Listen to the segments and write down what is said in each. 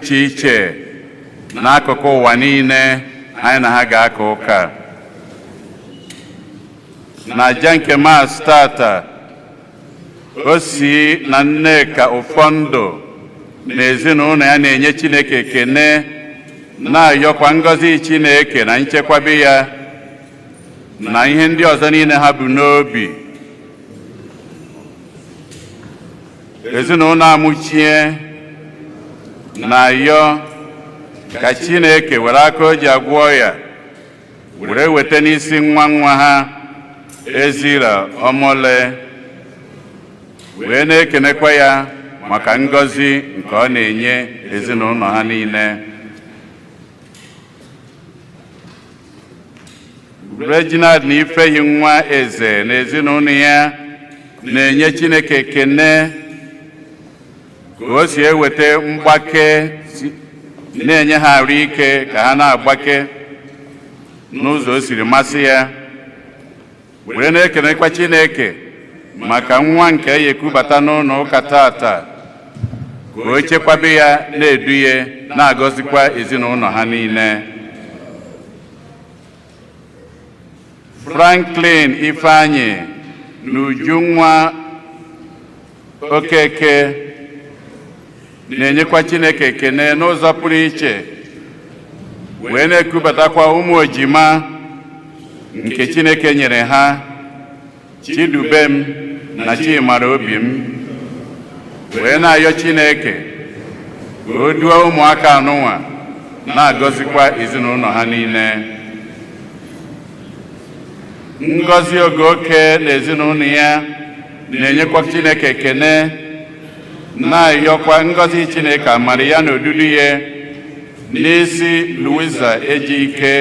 Iche iche n'akụkụ ụwa niile anyị na ha ga-aka ụka. Na aja nke Mass tata, o si na Nneka Ụfọndụ na ezinụlọ ya na-enye Chineke ekene, na-ayọkwa ngọzi Chineke na nchekwabe ya na ihe ndị ọzọ niile ha bu n'obi. Ezinụlọ Amụchie na-ayọ ka Chineke were aka o ji agwọ ya were weta n'isi nwa nwa ha, Ezira Ọmọle, wee na-ekenekwa ya maka ngọzi nke ọ na-enye ezinụlọ ha niile. Reginald na Ifeyi nwa Eze na ezinụlọ ya na-enye Chineke ekene ka o si eweta mgbake, na-enye ha arụ ike ka ha na-agbake n'ụzọ o siri masị ya, were na-ekenekwa Chineke maka nwa nke ya ekubata n'ụlọ ụka tata, ka o chekwabe ya, na-edu ya, na-agọzikwa ezinụlọ ha niile. Franklin Ifeanyị na Ujunwa Okeke na-enyekwa Chineke ekene n'ụzọ pụrụ iche, wee na-ekubatakwa ụmụ ejima nke Chineke nyere ha, Chidubem na Chimara Obi m, wee na-ayọ Chineke ka o duo ụmụaka anụnwa, na-agọzikwa ezinụlọ ha niile. Ngọzi Ogoke na ezinụlọ ya na-enyekwa Chineke ekene, na-ayọkwa ngọzi Chineke, amara ya na odudu ya n'isi Louisa Ejike,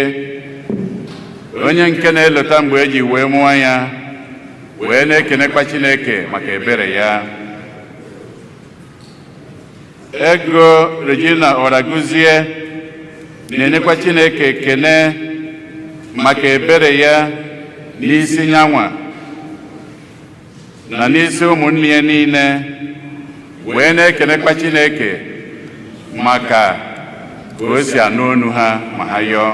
onye nke na-elota mgbe eji wee mụọ ya, wee na-ekenekwa Chineke maka ebere ya. Ego Regina Oraguzie na-enyekwa Chineke ekene maka ebere ya n'isi nyanwa na n'isi ụmụnne ya niile, wee na-ekenekwa Chineke maka ka o si anụ onu ha ma ha yọọ.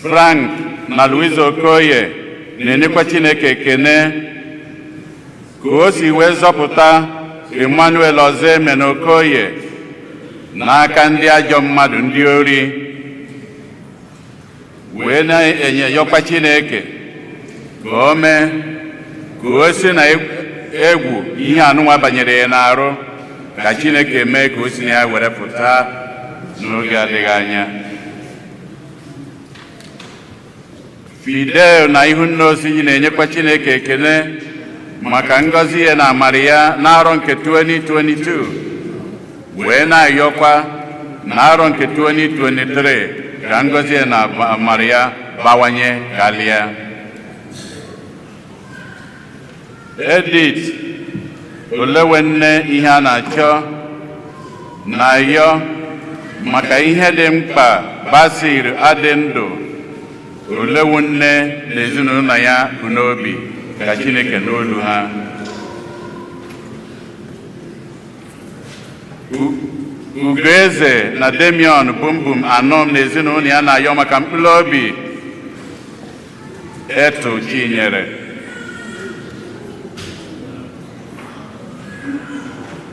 Frank na Louisa Okoye na-enyekwa Chineke ekene ka o si wee zọpụta Emmanuel Ọzọeme na Okoye n'aka ndị ajọ mmadụ, ndị ori, wee na-enyekwa Chineke ka o mee ka o si na egwu ihe anụnwa banyere ya n'arụ, ka Chineke mee ka o si na ya were pụta n'oge adịghị anya. Fidel na Ihunna Osinyi na-enyekwa Chineke ekele maka ngọzi ya na amara ya n'arọ nke 2022, wee na-ayọkwa na arọ nke 2023 ka ngọzi ya na amara ya bawanye karịa. Edith Olewenne ihe a na-achọ na-ayọ maka ihe dị mkpa Basir adị ndụ Olewunne na ezinụlọ ya bụ n'obi, ka Chineke n'olu ha. Ugoeze na Demion Bumbum Anọm na ezinụlọ ya na-ayọ maka mkpụrụ obi Etu Chinyere.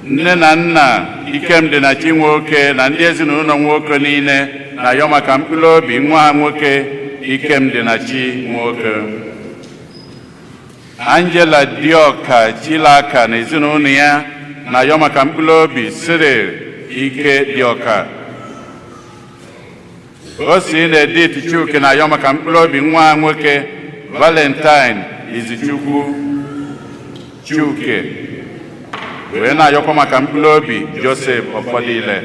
Nne na nna Ikemdị na Chinwoke na ndị ezinụlọ nwoke niile na-ayọ maka mkpụrụ obi nwa ha nwoke Ikemdị na Chi nwoke. Angela Dioka Chilaka na ezinụlọ ya na-ayọ maka mkpụrụ obi Cyril Ike Dioka. O si na Edith Chuke na-ayọ maka mkpụrụ obi nwa ha nwoke Valentine Izuchukwu Chuke, wee na-ayọkwa maka mkpụrụ obi Joseph Ọfọdịle.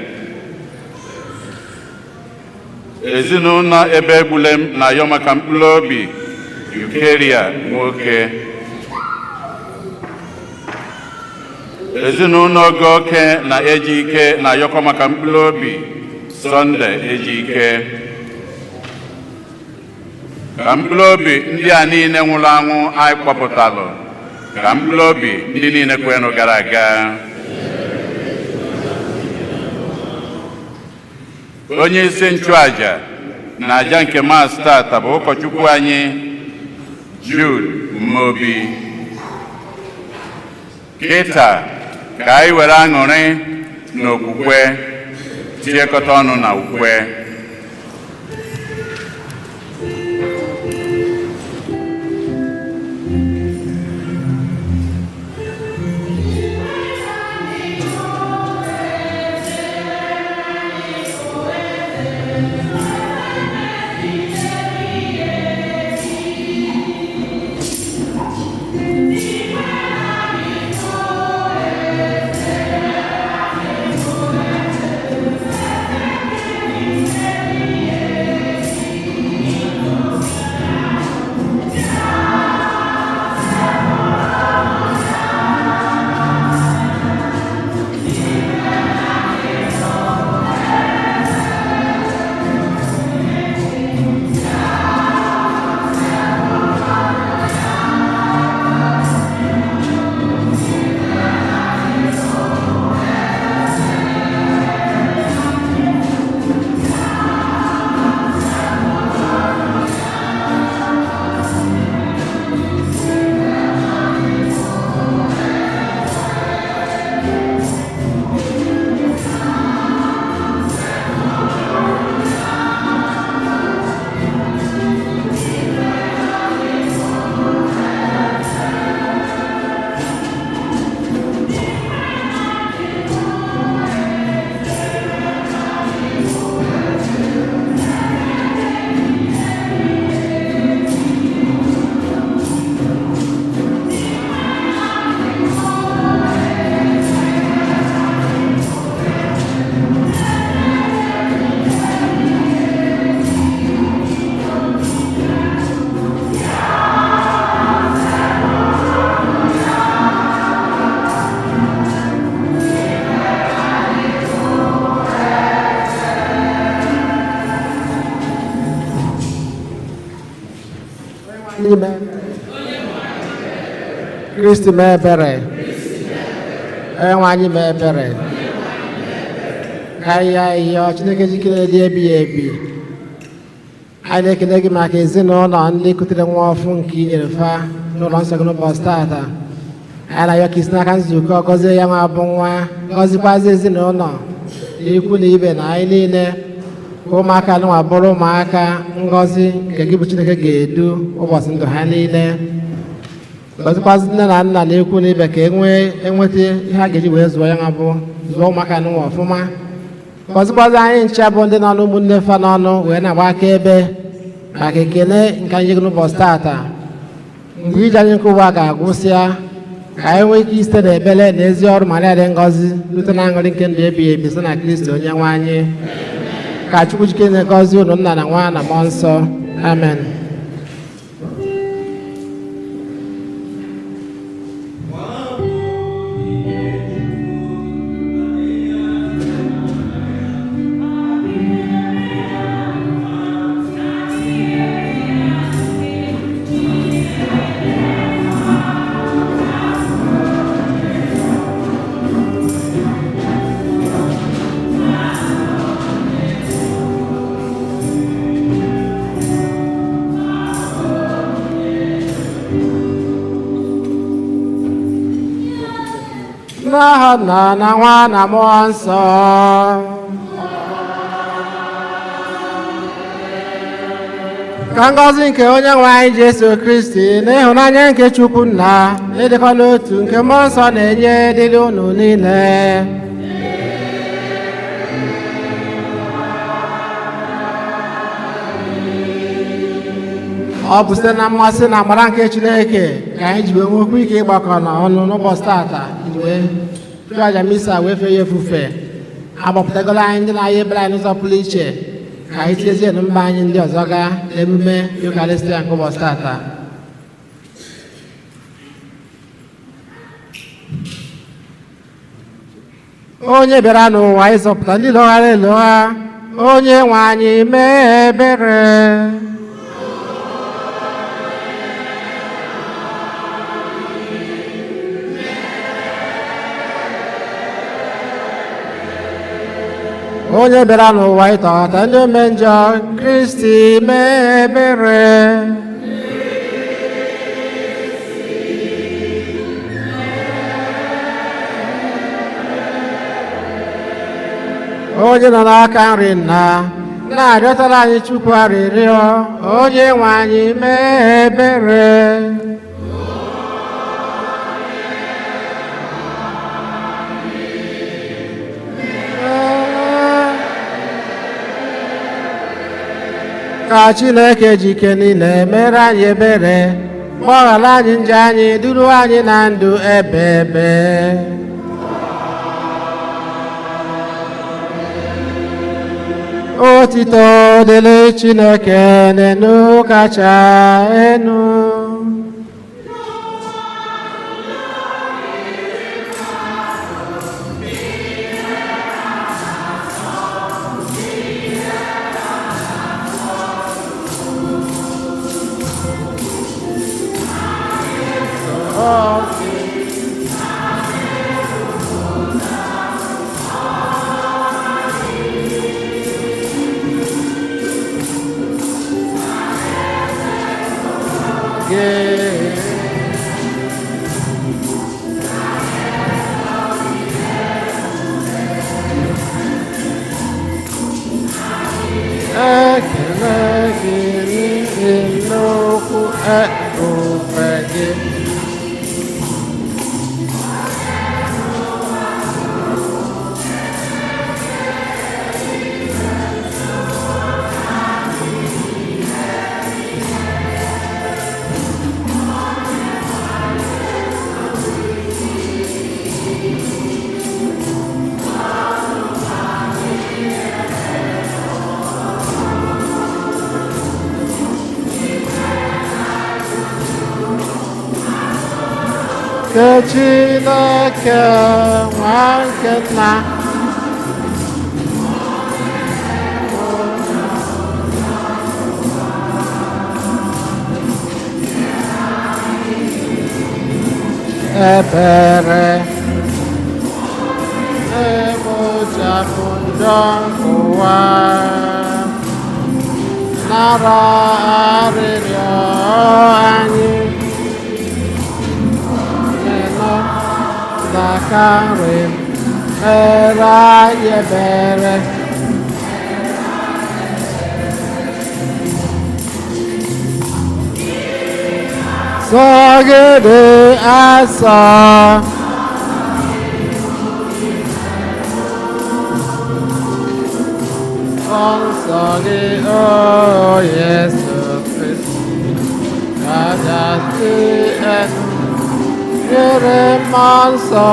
Ezinụlọ ebe egbulem na-ayọ maka mkpụrụ obi Eucharia nwoke. Ezinụlọ Ogoke na Ejike na-ayọkwa maka mkpụrụ obi Sọnde Ejike. Ka mkpụrụ obi ndị a niile nwụrụ anwụ anyị kpọpụtalụ, ka mkpụrụ obi ndị niile kwenụ gara aga. Onye isi nchụaja na aja nke Mass tata bụ ụkọchukwu anyị Jude Umeobi. Kịta ka anyị were aṅụrị na okwukwe tinyekọta ọnụ na ukwe. Kristi mee ebere. Onyenwe anyị mee ebere. Ka anyị yọọ Chineke jikere dị ebighị ebi. Anyị na-ekele gị maka ezinụlọ ndị kutere nwa ọfụ nke i nyere fa n'ụlọ nsọ gị n'ụbọchị tata. Anyị na-ayọ ka isi n'aka nzukọ gọzie ya nwa bụ nwa, gọzikwazi ezinụlọ na ikwu na ibe na anyị niile, ka ụmụaka nwa bụrụ ụmụaka ngọzi nke gị bụ Chineke ga-edu ụbọchị ndụ ha niile. Gọzikwazi nne na nna na ikwu na ibe ka enweta ihe a ga-eji wee zụọ ya nwa bụ zụọ ụmụaka nwa ọfụma. Gọzikwazi anyị ncha bụ ndị nọ n'ụmụnne fa n'ọnụ wee na-agba aka ebe maka ekele nke anyị n'ụbọchị tata. Mgbe ije anyị nke ụwa ga-agwụsịa, ka anyị nwee ike isite n'ekpere na ezi ọrụ ma na-adị ngọzi rute na aṅụrị nke ndụ ebighị ebi site na Kristi onye nwe anyị. Ka Chukwu jike na-egọzi unu nna na nwa na mmụọ nsọ. Amen. N'aha Nna na Nwa na Mmụọ Nsọ. Ka ngọzi nke onye nwe anyị Jesu Kristi na ịhụnanya nke Chukwu Nna na ịdịkọ n'otu nke Mmụọ Nsọ na-enye dịrị unu niile. Ọ bụ site na mmasị na amara nke Chineke ka anyị ji wee nwekwa ike ịgbakọ n'ọnụ n'ụbọchị tata iji wee chụọ aja misa wee fee ya ofufe. Agbapụtagolo anyị ndị na-aya ebere anyị n'ụzọ pụrụ iche ka anyị tinyezie mba anyị ndị ọzọ gaa n'emume Yukarịstịa nke ụbọchị tata. Onye bịara n'ụwa ịzọpụta ndị lọghara elogha, onye nwe anyị mee ebere. Onye bịara n'ụwa ịtọghata ndị ome njọ, Kristi mee ebere. Onye nọ n'aka nri nna na-arịọtara anyị Chukwu arịrịọ, onye nwe anyị mee ebere. Ka Chineke jike niile mere anyị ebere, gbaghara anyị njọ anyị, duru anyị na ndụ ebe ebe. Otito dịrị Chineke n'enu kacha enu. Gị. Ekele gị n'ihi nnukwu ebube gị. Nke Chineke nwa nke nna. Ebere na-ekpochapụ njọ nke ụwa, nara arịrịọ anyị. Nọ n'aka nri m, mere anyị ebere. Sọ gị dị asọ. Nsọ gị, o Yesu Kristi, kachasị elu, nyere mmụọ nsọ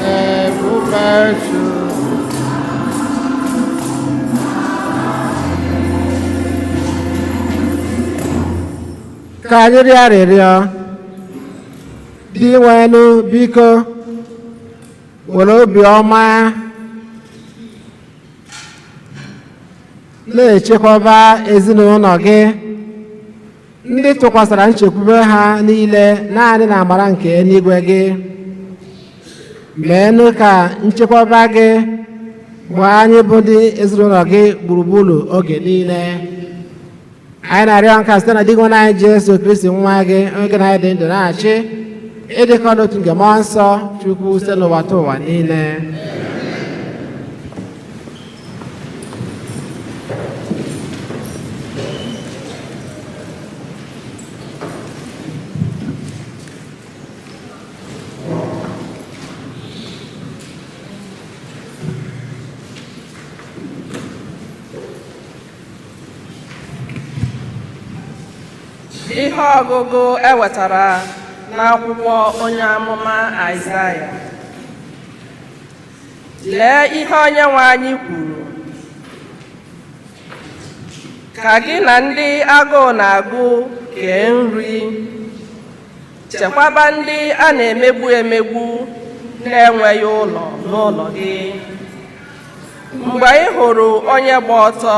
na ebube Chukwu. Ka anyị rịọ arịrịọ. Dinwenu, biko were obi ọma na-echekwaba ezinụlọ gị ndị tụkwasara nchekwube ha niile naanị na amara nke eluigwe gị. Meenụ ka nchekwaba gị gbaa anyị bụ ndị ezinụlọ gị gburugburu oge niile. Anyị na-arịọ nka site na Dinwenụ anyị Jesu Kristi, nwa gị, onye na anyị dị ndụ na-achị ịdịkọ n'otu nke mmụọ nsọ Chukwu site n'ụwa ta ụwa niile. Ihe ọgụgụ ewetara n'akwụkwọ onye amụma Aịzaya. Lee ihe Onyenwe anyị kwuru: ka gị na ndị agụụ na-agụ kee nri, chekwaba ndị a na-emegbu emegbu na-enweghị ụlọ n'ụlọ gị. Mgbe ị hụrụ onye gba ọtọ,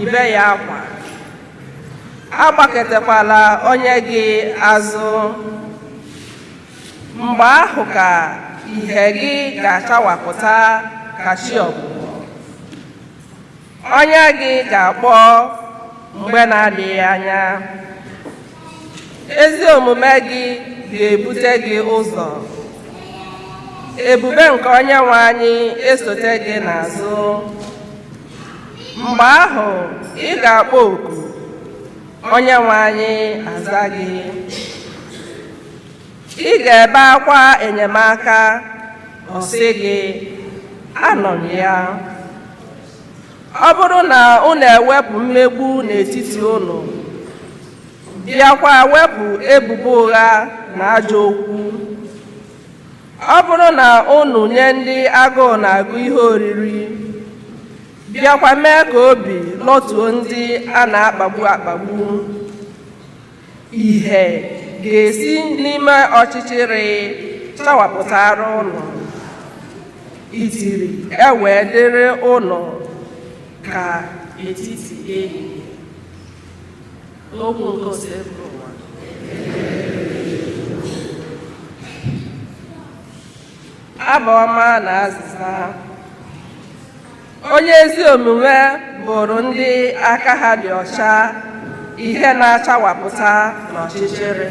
ibe ya akwa, agbakọtakwala onye gị azụ. Mgbe ahụ ka ìhè gị ga-achawapụta ka chi ọbụbọ. Ọnya gị ga-akpọ mgbe na-adịghị anya. Ezi omume gị ga-ebute gị ụzọ. Ebube nke Onyenwe anyị esote gị n'azụ. Mgbe ahụ ị ga-akpọ oku, Onyenwe anyị aza gị. Ị ga-ebe akwa enyemaka, ọ sị gị, anọ m ya. Ọ bụrụ na unu ewepụ mmegbu n'etiti unu, bịakwa wepụ ebubo ụgha na ajọ okwu, ọ bụrụ na unu nye ndị agụụ na-agụ ihe oriri, bịakwa mee ka obi lọtuo ndị a na-akpagbu akpagbu, ìhè ga-esi n'ime ọchịchịrị chawapụtara unu, itiri ewee dịrị unu ka etiti ehihie. Okwu nke Osebụrụwa. Abụ ọma na azịza. Onye ezi omume bụrụ ndị aka ha dị ọcha ihe na-achawapụta n'ọchịchịrị.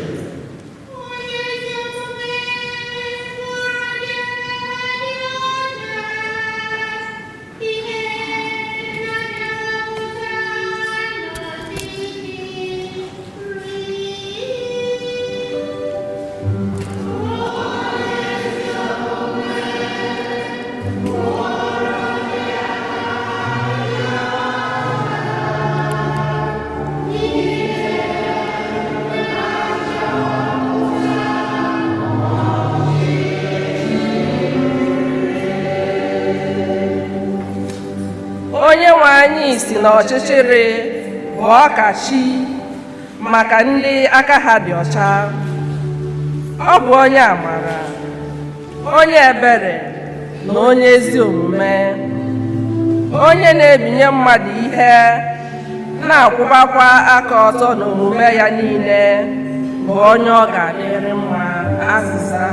Onye ezi omume bụrụ ndị aka ha dị ọcha, ihe na-achawapụta n'ọchịchịrị. Onye nwe anyị si n'ọchịchịrị bụ ọkachi maka ndị aka ha dị ọcha. Ọ bụ onye amara, onye ebere na onye ezi omume, onye na-ebinye mmadụ ihe, na-akwụbakwa aka ọtọ n'omume ya niile, bụ onye ọ ga-adịrị mma. Azịza.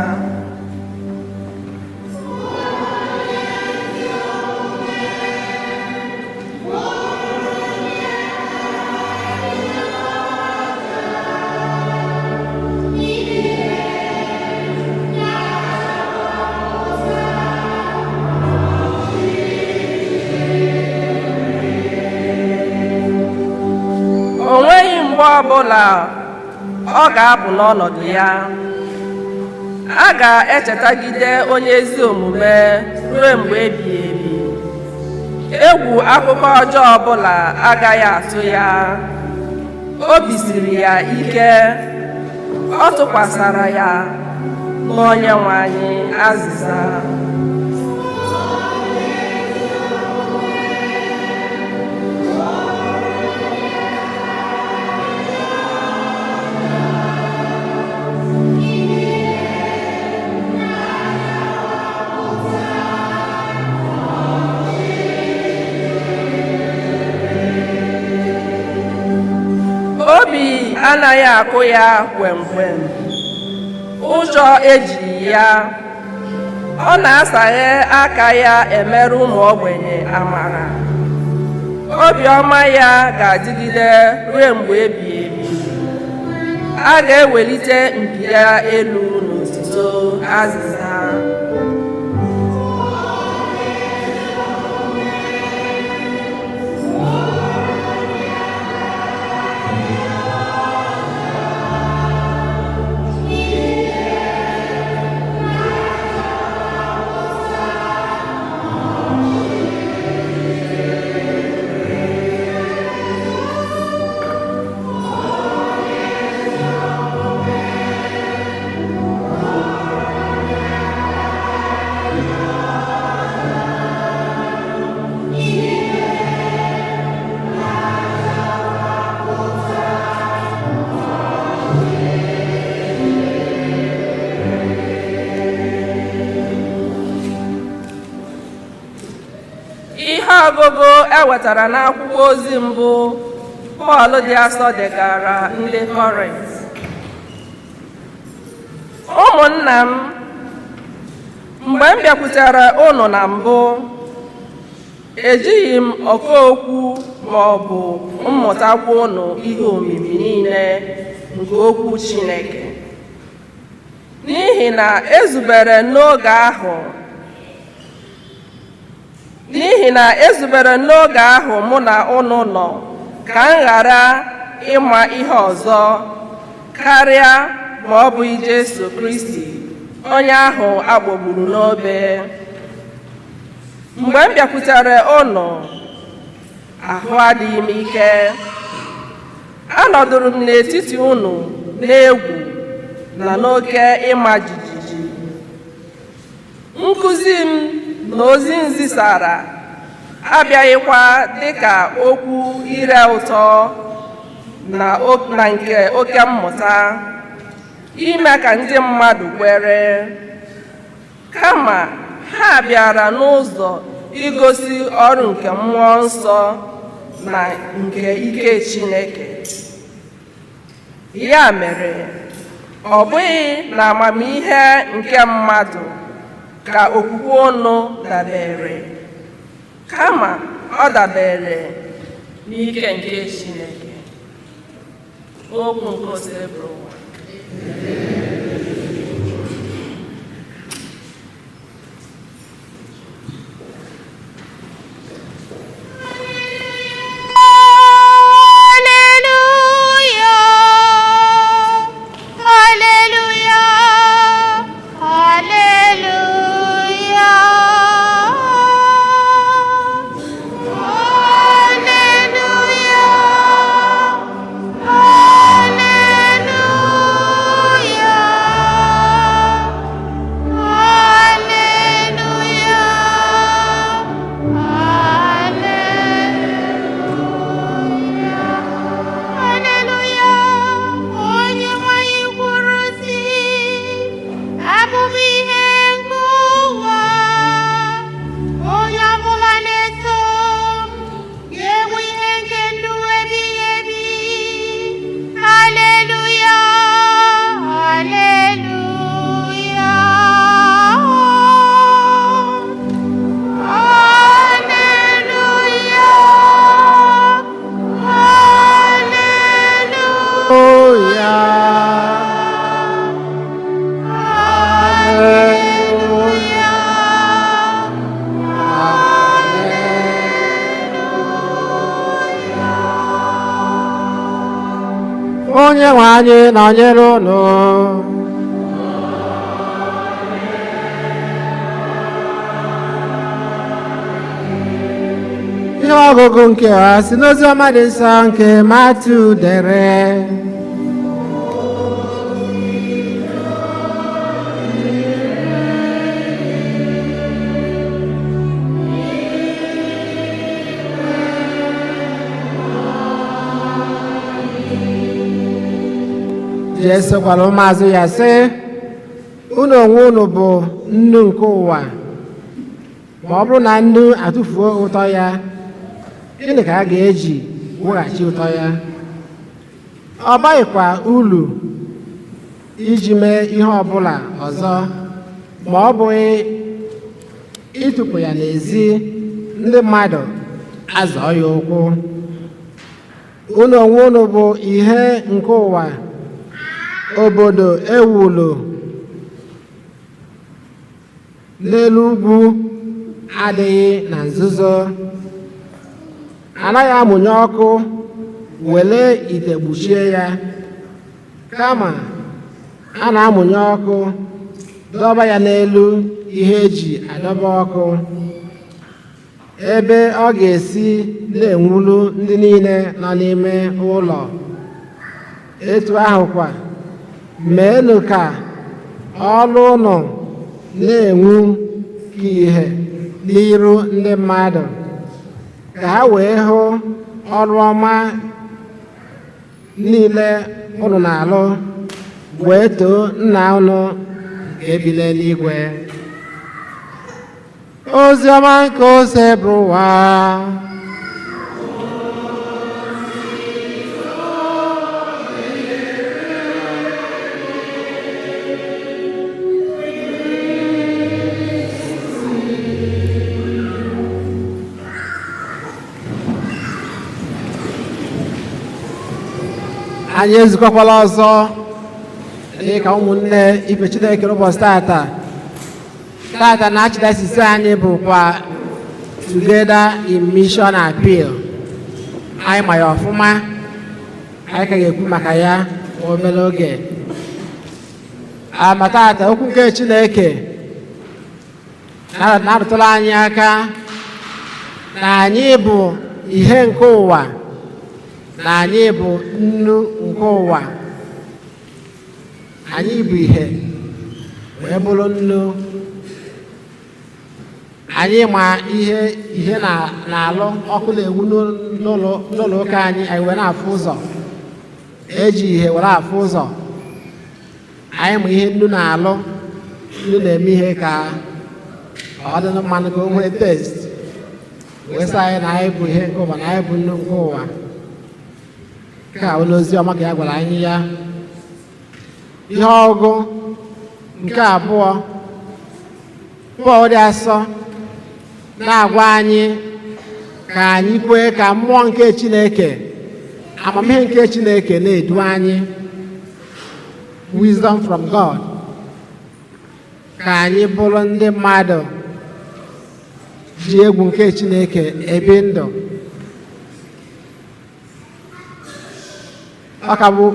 O nweghị mgbe ọbụla ọ ga-apụ n'ọnọdụ ya. A ga-echetagide onye ezi omume ruo mgbe ebighị ebi. Egwu akụkọ ọjọọ ọbụla agaghị atụ ya. Obi siri ya ike, ọ tụkwasara ya n'Onyenwe anyị. Azịza. Obi anaghị akụ ya kwemkwem, ụjọ ejighị ya. Ọ na-asaghe aka ya emere ụmụ ogbenye amara. Obiọma ya ga-adịgide ruo mgbe ebighị ebi. A ga-ewelite mpi ya elu n'otuto. Azịza. Ihe ọgụgụ e wetara n'akwụkwọ ozi mbụ Pọl dị asọ degara ndị Kọrint. Ụmụnna m, mgbe m bịakwutere unu na mbụ, ejighị m ọkaokwu ma ọ bụ mmụta gwa unu ihe omimi niile nke okwu Chineke, n'ihi na ezubere n'oge ahụ n'ihi na ezubere n'oge ahụ mụ na unu nọ ka m ghara ịma ihe ọzọ karịa ma ọ bụghị Jesu Kristi, onye ahụ akpọgburu n'obe. Mgbe m bịakwutere unu, ahụ adịghị m ike. Anọdụrụ m n'etiti unu n'egwu na n'oke ịma jijiji. Nkụzi m na ozi nzisara abịaghịkwa dịka okwu ire ụtọ na nke oke mmụta ime ka ndị mmadụ kwere, kama ha bịara n'ụzọ igosi ọrụ nke Mmụọ Nsọ na nke ike Chineke. Ya mere, ọ bụghị na amamihe nke mmadụ ka okwukwe unu dabere, kama ọ dabere n'ike nke Chineke. Okwu nke Osebụrụwa. Hallelujah. Hallelujah. Hallelujah. Hallelujah. Hallelujah. Hallelujah. Hallelujah. Haleluya! Onye nwanyị kwuru sị, abụ m ihe nke ụwa. Onye ọbụla na-eso m ga-enwe ihe nke ndụ ebighị ebi. Haleluya! Haleluya! Haleluya! Haleluya! Hallelujah. Onye nwe anyị nọnyere unu. Ihe ọgụgụ nke a si n'ozi ọma dị nsọ nke Matiu dere. Jesu gwara ụmụazụ ya sị, unu onwe unu bụ nnu nke ụwa, ma ọ bụrụ na nnu atụfuo ụtọ ya, gịnị ka a ga-eji weghachi ụtọ ya? Ọ baghịkwa uru iji mee ihe ọbụla ọzọ ma ọ bụghị ịtụpụ ya n'ezi, ndị mmadụ azọọ ya ụkwụ. Unu onwe unu bụ ihe nke ụwa. Obodo ewulu n'elu ugwu adịghị na nzuzo. Anaghị amụnye ọkụ were ite kpuchie ya, kama a na-amụnye ọkụ dọba ya n'elu ihe eji adọba ọkụ, ebe ọ ga-esi na-enwulu ndị niile nọ n'ime ụlọ. Etu ahụkwa, meenụ ka ọrụ unu na-enwu ka ihe n'iru ndị mmadụ, ka ha wee hụ ọrụ ọma niile unu na-alụ wee too nna unu nke bi n'eluigwe. Ozi ọma nke Osebụrụwa. Anyị ezukọkwala ọzọ dị ka ụmụnne ife Chineke n'ụbọchị tata. Tata na archdiocese anyị bụkwa Together in Mission Appeal. Anyị ma ya ọfụma, anyị ka ga-ekwu maka ya obere oge. Ama tata, okwu nke Chineke na-arụtụrụ anyị aka na anyị bụ ihe nke ụwa, na anyị bụ nnu nke ụwa. Anyị bụ ihe wee bụrụ nnu. Anyị ma ihe ihe na-alụ ọkụ na-enwu n'ụlọ ụka anyị, anyị wee na-afụ ụzọ. Eji ihe were afụ ụzọ. Anyị ma ihe nnu na-alụ. Nnu na-eme ihe ka ọ dị mmanụ, ka o nwee taste, wee sị anyị na anyị bụ ihe nke ụwa, na anyị bụ nnu nke ụwa. Nke a bụ n'ozi ọma ka ya gwara anyị ya. Ihe ọgụ nke abụọ, Pọl dị asọ na-agwa anyị ka anyị kwee ka mmụọ nke Chineke, amamihe nke Chineke na-edu anyị, wisdom from God, ka anyị bụrụ ndị mmadụ ji egwu nke Chineke ebi ndụ. Ọ ka bụ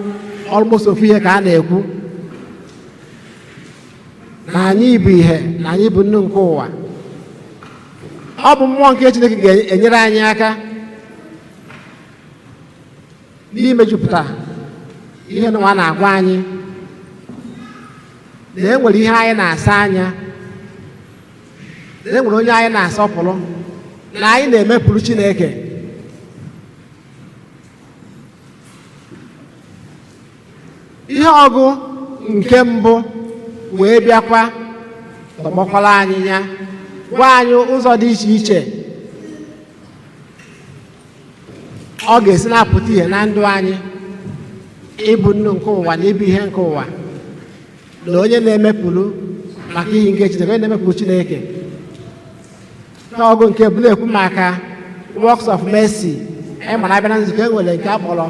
almost ofu ihe ka a na-ekwu, na anyị bụ ihe, na anyị bụ nnu nke ụwa. Ọ bụ mmụọ nke Chineke ga-enyere anyị aka n'imejupụta ihe nwa na-agwa anyị na e nwere ihe anyị na-asa anya, na e nwere onye anyị na-asọpụrụ, na anyị na-emepụrụ Chineke. Ihe ọgụ nke mbụ wee bịakwa tọgbọkwara anyị ya, gwa anyị ụzọ dị iche iche ọ ga-esi na-apụta ihe na ndụ anyị, ịbụ nnu nke ụwa na ịbụ ihe nke ụwa, na onye na-emepụrụ maka ihe nke Chineke, onye na-emepụrụ Chineke. N'ọgụ nke bụ na-ekwu maka works of mercy. Anyị mara abịa na nzukọ, e nwere nke a kpọrọ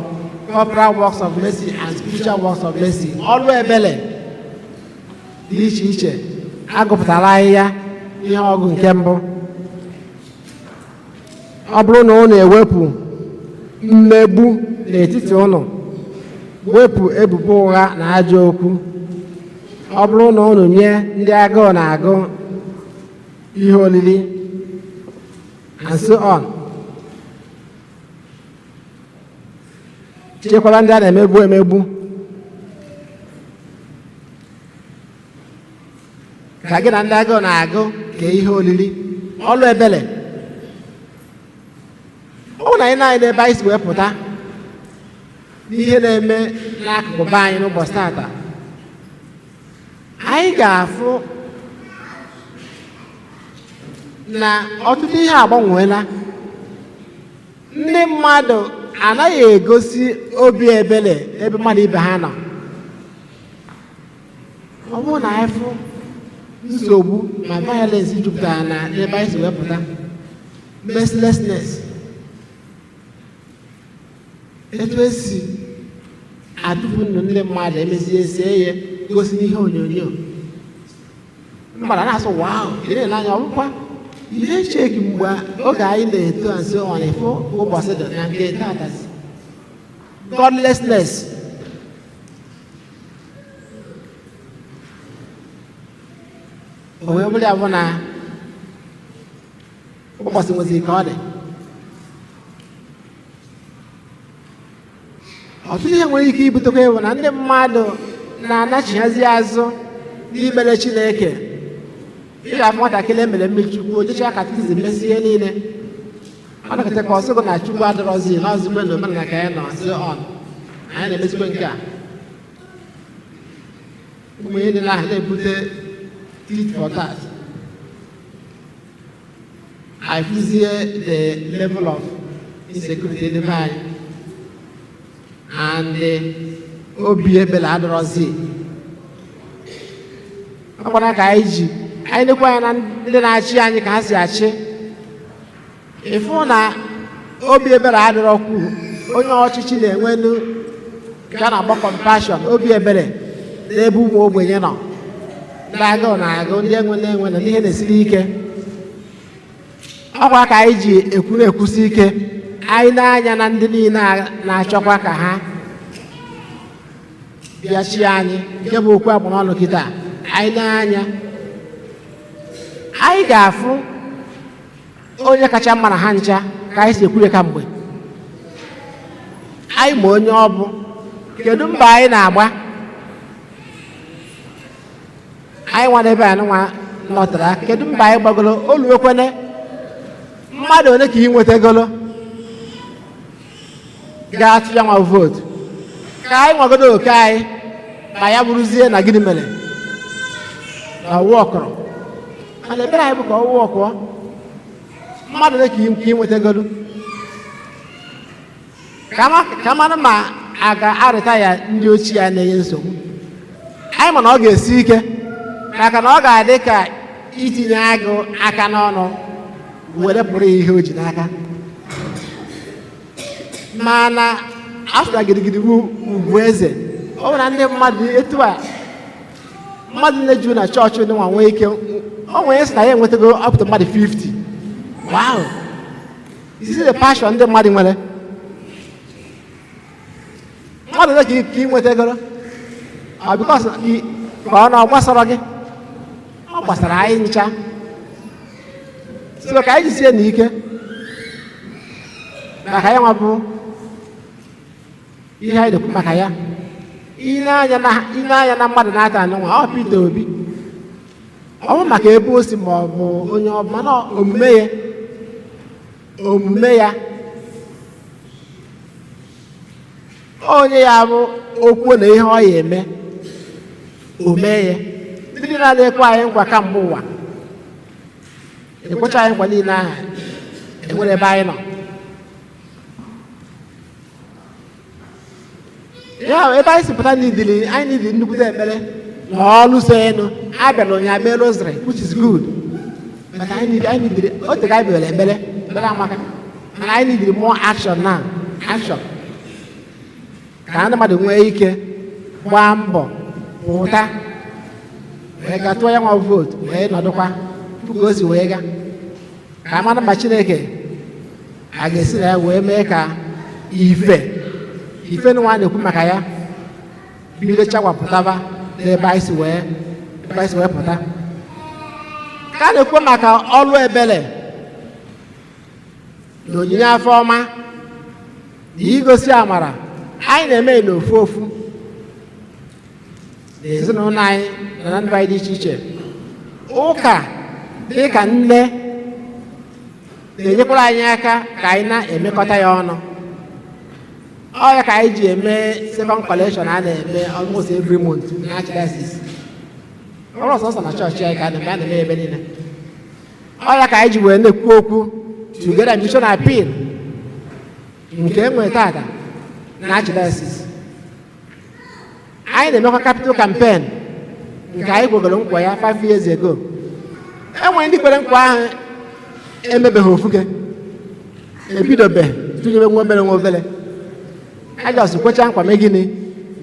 corporal works of mercy and spiritual works of mercy, ọrụ ebele dị iche iche agụpụtara anyị ya. Ihe ọgụ nke mbụ, ọ bụrụ na unu ewepụ mmegbu n'etiti unu, wepụ ebubo ụgha na ajọ okwu, ọ bụrụ na unu nye ndị agụụ na-agụ ihe olili, and so on, chekwaba ndị a na-emegbu emegbu, ka gị na ndị agụụ na-agụ kee ihe olili, ọlụ ebele. Ọ bụ na anyị na-anyị n'ebe anyị si wee pụta n'ihe na-eme n'akụkụ be anyị n'ụbọchị tata, anyị ga-afụ na ọtụtụ ihe agbanweela. Ndị mmadụ anaghị egosi obi ebele ebe mmadụ ibe ha nọ. Ọ bụrụ na anyị fụ nsogbu ma violence jupụtara na n'ebe anyị si wee pụta, mercilessness, etu esi atụfu ndụ ndị mmadụ, emezie sie ya gosi n'ihe onyonyo, mmadụ na-asụ, "Wow!" Ị na-ele anya, ọ bụkwa ihe cheki mgbe oge anyị na-eto and so on. Ịfụ ụbọchị dị na nke tata, godlessness. O wee bụrụ ya bụ na ụbọchị nweziri ka ọ dị. Ọtụtụ ihe nwere ike ibutekwa ịbụ na ndị mmadụ na-anachighazi azụ n'imere Chineke. Ị ga-afụ nwatakịrị emere mmiri Chukwu, o jechaa catechism, mesi ihe niile, ọ nakọta ka ọ sịgụ na Chukwu adịrọzi, na ọzikwe na omenala ka anyị nọ so on, anyị na-emezikwe nke a. Ụmụ ihe niile ahụ na-ebute tit for tat. Anyị fụzie the level of insecurity dị be anyị and obi ebele adịrọzi. Ọ gwara ka anyị ji anyị nekwa anya na ndị na-achị anyị ka ha si achị, ịfụ na obi ebere adịrọkwu. Onye ọchịchị na-enwenu Nke a na-akpọ compassion, obi ebere n'ebe ụmụ ogbenye nọ, ndị agụụ na-agụ, ndị enwe na-enwe na ndị ihe na-esiri ike. Ọkwa ka anyị ji ekwu na-ekwusi ike, anyị na-anya na ndị niile na-achọkwa ka ha bịa chi anyị, nke bụ okwu agbara ọnụ kịta. Anyị na-anya, anyị ga-afụ onye kacha mma na ha ncha. Ka anyị si ekwure kamgbe, anyị ma onye ọ bụ. Kedu mba anyị na-agba? Anyị nwa n'ebe a nwa nọtara, kedu mba anyị gbagolo? Olu ekwene mmadụ ole ka ị nwetagolo ga-atụ ya nwa vootu? Ka anyị nwagodo oke anyị, ma ya bụrụzie na gịnị mere na ọwụ ọkọrọ. Mana ebere anyị bụ ka ọwụ ọkụọ. Mmadụ ole ka ị nwetagolo ka mara ma a ga-arịta ya? Ndị ochie a na-enye nsogbu anyị, mana ọ ga-esi ike, maka na ọ ga-adị ka itinye agụ aka n'ọnụ were pụrụ ya ihe o ji n'aka. Mana asụta gidigidi bụ ugwu eze. Ọ bụ na ndị mmadụ etu a, mmadụ na-eju na chọọchị ndị nwa nwee ike, o nwere sị na ya enwetago up to mmadụ 50. Wow, you see the passion ndị mmadụ nwere. Mmadụ ole ka ị nwetagoro? Ọ because ka ọ na ọ gbasara gị, ọ gbasara anyị ncha. So ka anyị jisie n'ike maka ya nwa bụ ihe anyị na-ekwu maka ya. Ile anya na mmadụ na-ata anụ nwa ọ Peter Obi, ọ bụ maka ebe o si ma ọ bụ onye ọ bụ, mana omume ya, omume ya, onye ya bụ okwu na ihe ọ ya eme, o mee ya. Ndị niile na-ekwe anyị nkwa kamgbe ụwa, ekwecha anyị nkwa niile ahụ, enwere ebe anyị nọ ya, ebe anyị si pụta n'idili anyị n'idili nnukwute ekpere na ọlụ so enu abịara ụnyaahụ mee rosary, which is good, but anyị need o tega anyị bịara ekpere. Ekpere amaka, mana anyị need more action now, action ka ndị mmadụ nwee ike gbaa mbọ pụta wee gaa tụọ ya nwa vootu, wee nọdụkwa tupu ka o si wee gaa, ka a mara ma Chineke a ga-esi na ya wee mee ka ife ife nwa a na-ekwu maka ya bido chawapụtaba n'ebe anyị si wee ebe anyị si wee pụta. Ka a na-ekwu maka ọlụ ebele na onyinye afọ ọma na igosi amara, anyị na-eme n'ofu ofu na ezinụlọ anyị na na ndụ anyị dị iche iche. Ụka dị ka nne na-enyekwara anyị aka ka anyị na-emekọta ya ọnụ. Ọ ya ka anyị ji eme second collection a na-eme almost every month na archdiocese. Ọrụ ọsọsọ na chọọchị anyị ka a na-eme ebe niile. Ọ ya ka anyị ji wee na-ekwu okwu Together Mission Appeal nke e nwere tata na archdiocese. Anyị na-emekwa capital campaign nke anyị kwegoro nkwa ya 5 years ago. E nwere ndị kwere nkwa ahụ emebeghị ofuke, ebidobeghị tụnyebe nwa obere nwa obere. A just kwecha nkwa, mee gịnị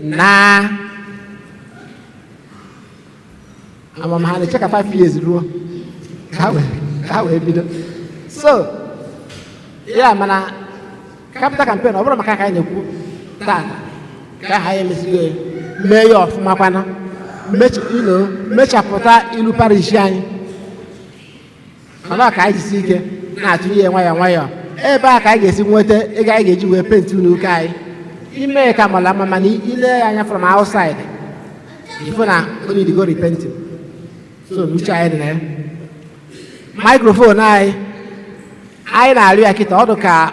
na amam ha na-eche ka 5 years ruo ka ha wee bido. So ya mana capital campaign, ọ bụrụ maka ka anyị na-ekwu tata, ka aha ya emesigo ya, mee ya ọfụma kwana, mechapụta ilu parish anyị. Mana ka anyị jisi ike na-atụnye ya nwayọọ nwayọọ. Ebe a ka anyị ga-esi nweta ego anyị ga-eji wee penti ụlọ ụka anyị ime ka mara mma. Mana ile ya anya from outside, ịfụ na o need go repainting. So n'uche anyị dị na ya. Microphone anyị, anyị na-arịọ ya kịta, ọ dị ka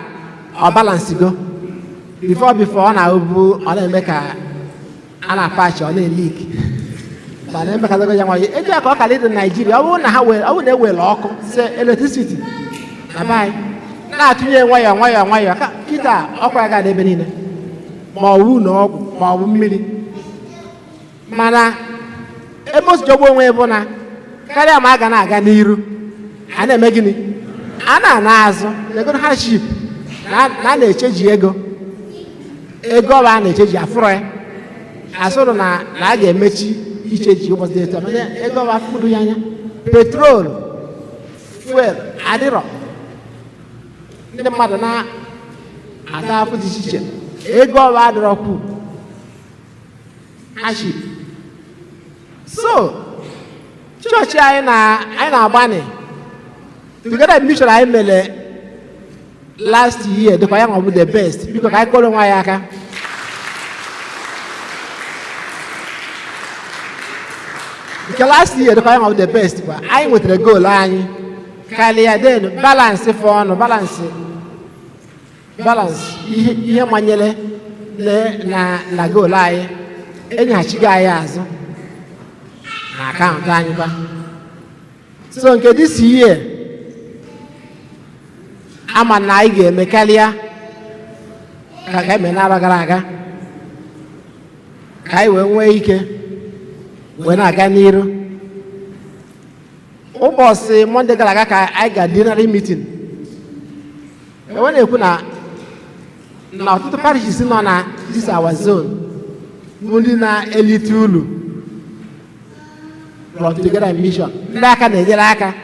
ọ balance go. Before ọ na-abụ ọ na-eme ka a na-apachi, ọ na-eleak, mana emekatago ya nwayọ eji ya ka ọ kara ịdị na Naijiria. Ọ bụrụ na ha were, ọ bụrụ na ewere ọkụ se electricity na be anyị, na-atụnye nwayọọ nwayọọ nwayọọ, ka kịta ọkụ ya ga-adị ebe niile, ma ọ bụ ụlọ ọgwụ ma ọ bụ mmiri. Mana ebe o si jọgbuo onwe bụ na karịa ma a ga na-aga n'iru, a na-eme gịnị? A na-ana azụ ego hardship na a na-echeji ego, ego ọba a na-echeji afụrọ ya. Asụrụ na a ga-emechi iche ji ụbọchị dị etu a, mana ego ọba afụdo ya anya. Petrol, fuel adịrọ. Ndị mmadụ na-ata afụ dị iche iche. Ego ọba adịrọ kwu hardship. So chọọchị anyị na anyị na-agbani Together Mission anyị mere last year dịkwa ya nwa bụ the best. Biko, ka anyị kụọrọ onwe anyị aka. Nke last year dịkwa ya nwa bụ the best kwa. Anyị nwetara goal anyị karịa, then balance fọ ọnụ balance ihe manyere na goal anyị enyeghachigo anyị azụ na akaụntụ anyị kwa. So nke this year, ama na anyị ga-eme karịa ka eme n'arọ gara aga, ka anyị wee nwee ike wee na-aga n'iru. Ụbọchị Monday gara aga ka anyị ga deanery meeting, enwe na-ekwu na ọtụtụ parishes nọ na this our zone bụ ndị na-elite ulu from Together in Mission, ndị aka na-enyere aka.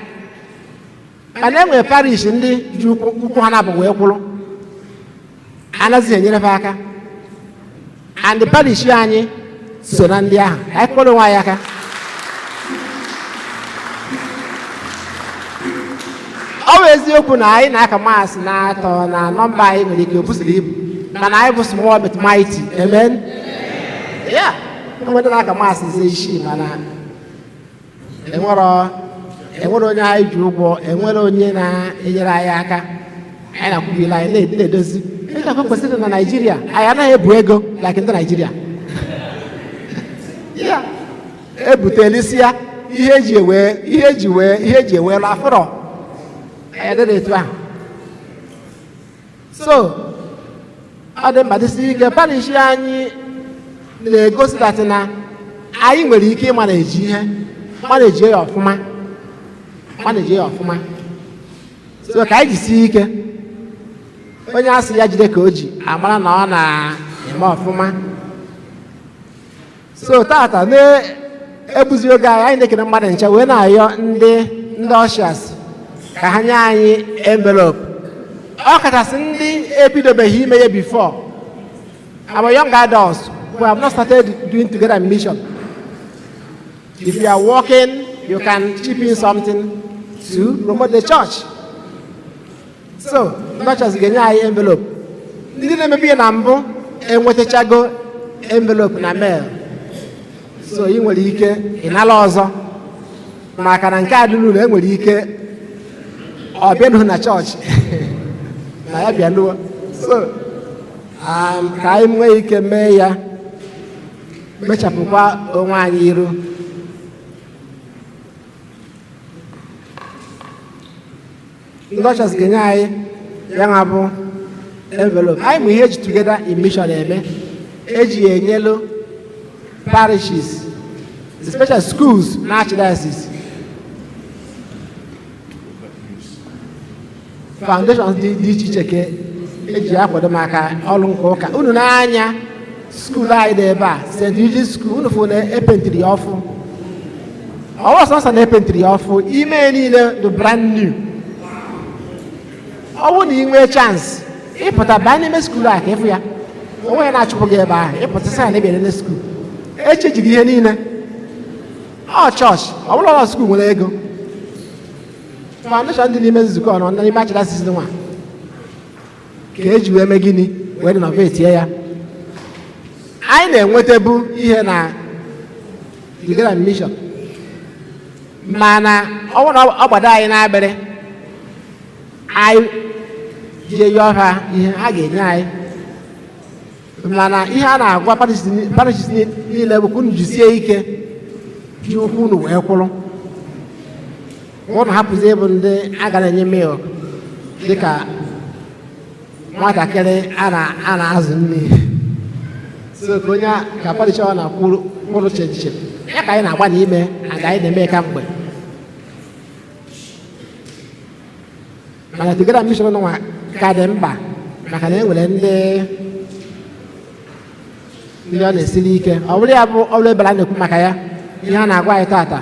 Mana e nwere parish ndị ji ụkwụ ha na-abụ wee kwụrụ, anaghịzi enyere ha aka, and parish anyị so na ndị ahụ. Ka anyị kpọrọ onwe anyị aka. Ọ bụ eziokwu na anyị na-aka maasị na-atọ na nọmba anyị nwere ike obusiri ibu, mana anyị bụ small but mighty. Amen. Ya enwere ndị na-aka maasị 5, 6, mana enwere onye anyị ji ụgwọ, enwere onye na-enyere anyị aka. Anyị na-akwụbila anyị na-edozi ịka kwesịrị na Naijiria. Anyị anaghị ebu ego like ndị Naijiria ya ebutelisia ihe eji ewe ihe eji ewe lụ afụrọ. Anyị adịrị etu ahụ. So ọ dị mkpa dịsị ike. Parish anyị na-egosi that na anyị nwere ike ịma na-eji ihe ma na-eji ya ọfụma, ma na-eji ya ọfụma. So ka anyị jisie ike. Onye asị ya jide ka o ji amara na ọ na-eme ọfụma. So tata na-ebuzi oge anyị, anyị na-ekene mmadụ nche wee na-ayọ ndị ushers ka ha nye anyị envelope, ọ kachasị ndị ebidobeghị ime ya before, our young adults who have not started doing Together Mission. If you are working, you can chip in something to promote the church. So ndị ushers ga-enye anyị envelope. Ndị na-emebi ya na mbụ enwetachago envelope na mail, so ị nwere ike ịnala ọzọ, maka na nke a dị n'ụlọ enwere ike ọ bịanụ na chọọchị na ya bịanuo. So ka anyị nwee ike mee ya, mechapụkwa onwe anyị iru. Ndị ushers ga-enye anyị ya nwa bụ envelope. Anyị ma ihe eji Together in Mission eme. Eji ya enyelu parishes, especially schools na archdiocese, foundations dị iche iche ka eji akwado maka ọrụ nke ụka. Unu n'anya school anyị dị ebe a, St. Regis School, unu fụ na epentiri ya ọfụ. Ọwọ́ sọsọ na epentiri ya ọfụ, ime niile dị brand new. Ọ bụrụ na ị nwee chance ịpụta baa n'ime school a ka ịfụ ya, onwe ya na-achụpụ gị ebe ahụ. Ịpụta sị na ịbịa n'ime school, echejighị ihe niile. Ọ chọọchị ọ bụla ụlọ school nwere ego foundation dị n'ime nzukọ nọ n'ime archdiocese nwa ka eji wee mee gịnị, wee renovate ya. Anyị na-enwetabu ihe na Together Mission, mana ọ bụrụ na ọ gbado anyị n'akpịrị, anyị jee yọọ ha ihe ha ga-enye anyị. Mana ihe a na-agwa parishes niile bụ ka unu jisie ike, ji ụkwụ unu wee kwụrụ, unu hapụzi ịbụ ndị a ga na-enye milk dịka nwatakịrị a na-azụ nri. So ka onye ka parish ọ na-akwụrụ kwụrụ chenche ya ka anyị na-agba n'ime aga anyị na-eme ka mgbe. Mana Together Mission nwa ka dị mkpa, maka na e nwere ndị Ndị ọ na-esiri ike, ọ bụrụ ya bụ ọrụ ebere a na-ekwu maka ya, ihe a na-agwa anyị tata,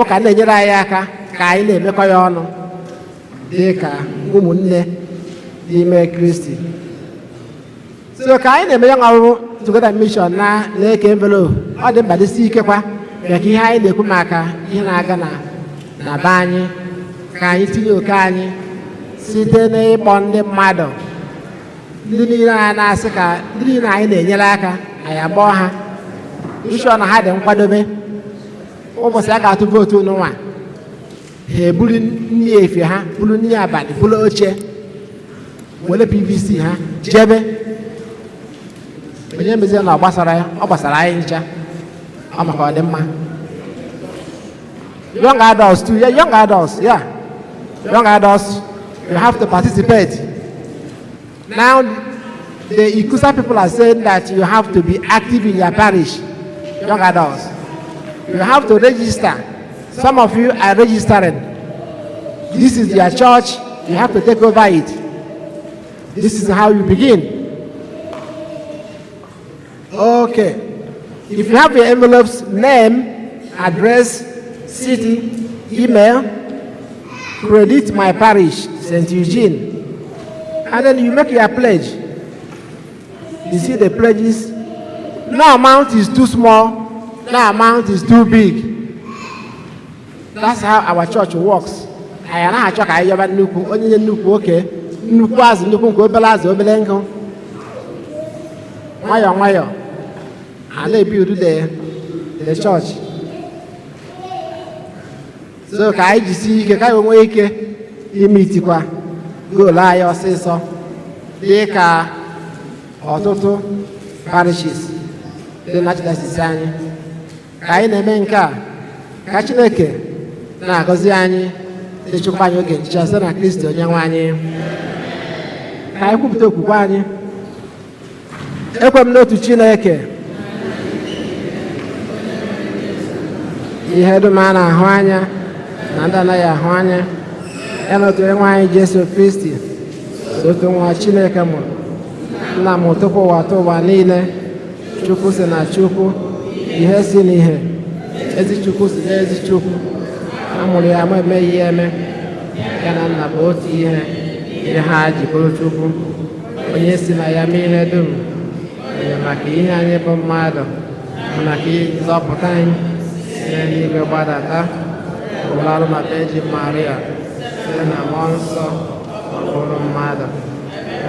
ụka na-enyere anyị aka ka anyị na-emekọ ya ọnụ dị ka ụmụnne n'ime Kristi. So ka anyị na-eme ya ọrụ Together Mission na na-eke envelope, ọ dị mkpa, dịsi ike kwa, maka ihe anyị na-ekwu maka ihe na-aga na be anyị, ka anyị tinye oke anyị site n'ịkpọ ndị mmadụ, ndị niile a na-asị ka ndị niile anyị na-enyere aka, anyị agbọọ ha nshọ na ha dị nkwadobe. Ụbọchị a ga-atụ vootu n'ụwa, ha eburu nri efe ha, buru nri abalị, buru oche, were PVC ha jebe. Onye mezie na ọ gbasara ya, ọ gbasara anyị ncha, ọ maka ọdịmma young adults too. Yeah, young adults, yeah, young adults, you have to participate. Now the ICCUSA people are saying that you have to be active in your parish. Young adults, you have to register. Some of you are registering. This is your church, you have to take over it. This is how you begin. Okay, if you have your envelopes, name, address, city, email, credit my parish, St. Eugene, and then you make your pledge. You see the pledges? No amount is too small, no amount is too big. That's how our church works. Anyị anaghị achọ ka anyị yọba nnukwu onye nye nnukwu oke, nnukwu azụ, nnukwu nke obere azụ, obere nkụ. Nwayọọ nwayọọ, a na-ebuild the church. So ka anyị jisie ike ka anyị nwee ike imeetikwa goal anyị ọsịsọ dị ka ọtụtụ parishes dị na archdiocese anyị. Ka anyị na-eme nke a, ka Chineke na-agọzi anyị, na-echekwa anyị oge nchicha site na Kristi onye nwe anyị. Ka anyị kwupụta okwukwe anyị. Ekwe m n'otu Chineke, ihe dum a na-ahụ anya na ndị anaghị ahụ anya, ya na otu onye nwe anyị Jesu Kristi, otu nwa Chineke mụrụ, nna m tupu ụwa tụ ụwa niile, Chukwu si na Chukwu, ihe si n'ihe, ezi Chukwu si n'ezi Chukwu, a mụrụ ya ma emeghị ya eme, ya na nna bụ otu ihe, ihe ha ji bụrụ Chukwu, onye si na ya mee ihe dum, onye maka ihe anyị bụ mmadụ, maka nzọpụta anyị, si n'eluigwe gbadata, ụlarụ na Virgin Maria, site na Mmụọ Nsọ, ọ bụrụ mmadụ,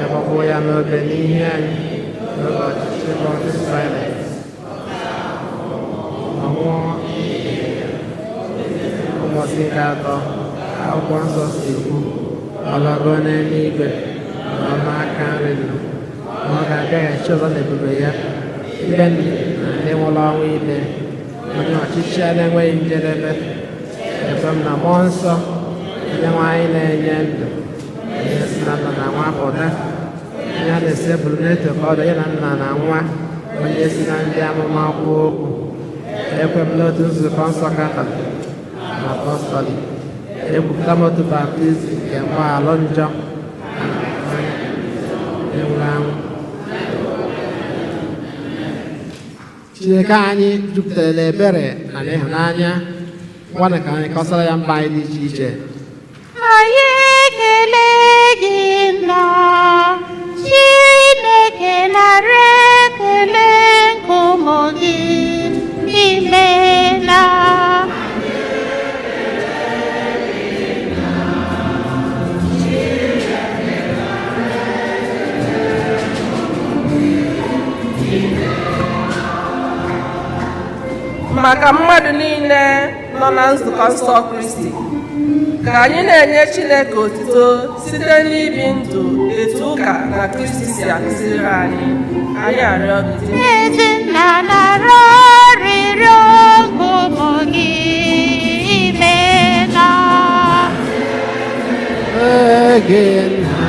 egbagbuo ya n'obe n'ihe anyị n'oge ọchịchị Pontius Pilate, ọ nwụọ. Ụbọchị nke atọ, akwụkwọ nsọ si kwu, ọ lago n'eluigwe, nọ n'aka nri nna, ma ọ ga-abịaghachi ọzọ n'ebube ya ikpe ndị na ndị nwụrụ ọnwụ ikpe, onye ọchịchị ya na-enweghị njedebe. Ekwe m na Mmụọ Nsọ, onye nwe anyị na-enye ndụ, onye si na Nna na Nwa pụta, onye a na-esebụrụ n'eto ka ọ dị ya na Nna na Nwa, onye si na ndị amụma kwuo okwu. Ekwe m n'otu nzukọ nsọ Katọlik na Apọstọlik. Ekwupụta m otu baptizim nke mgbaghalụ njọ enwuru anwụ. Chineke anyị jupụtara n'ebere na n'ịhụnanya. Nwanne, ka anyị kọsara ya mba anyị dị iche iche. Anyị ekele gị, Nna Chineke, nara ekele nke ụmụ gị. Imela. Maka mmadụ niile nọ na nzukọ nsọ Kristi, ka anyị na-enye Chineke otuto site n'ibi ndụ etu ụka na Kristi si akụziri anyị. Anyị arịọ gị dị Ezinna, nara arịrịọ nke ụmụ gị. Imela. Gị, Nna.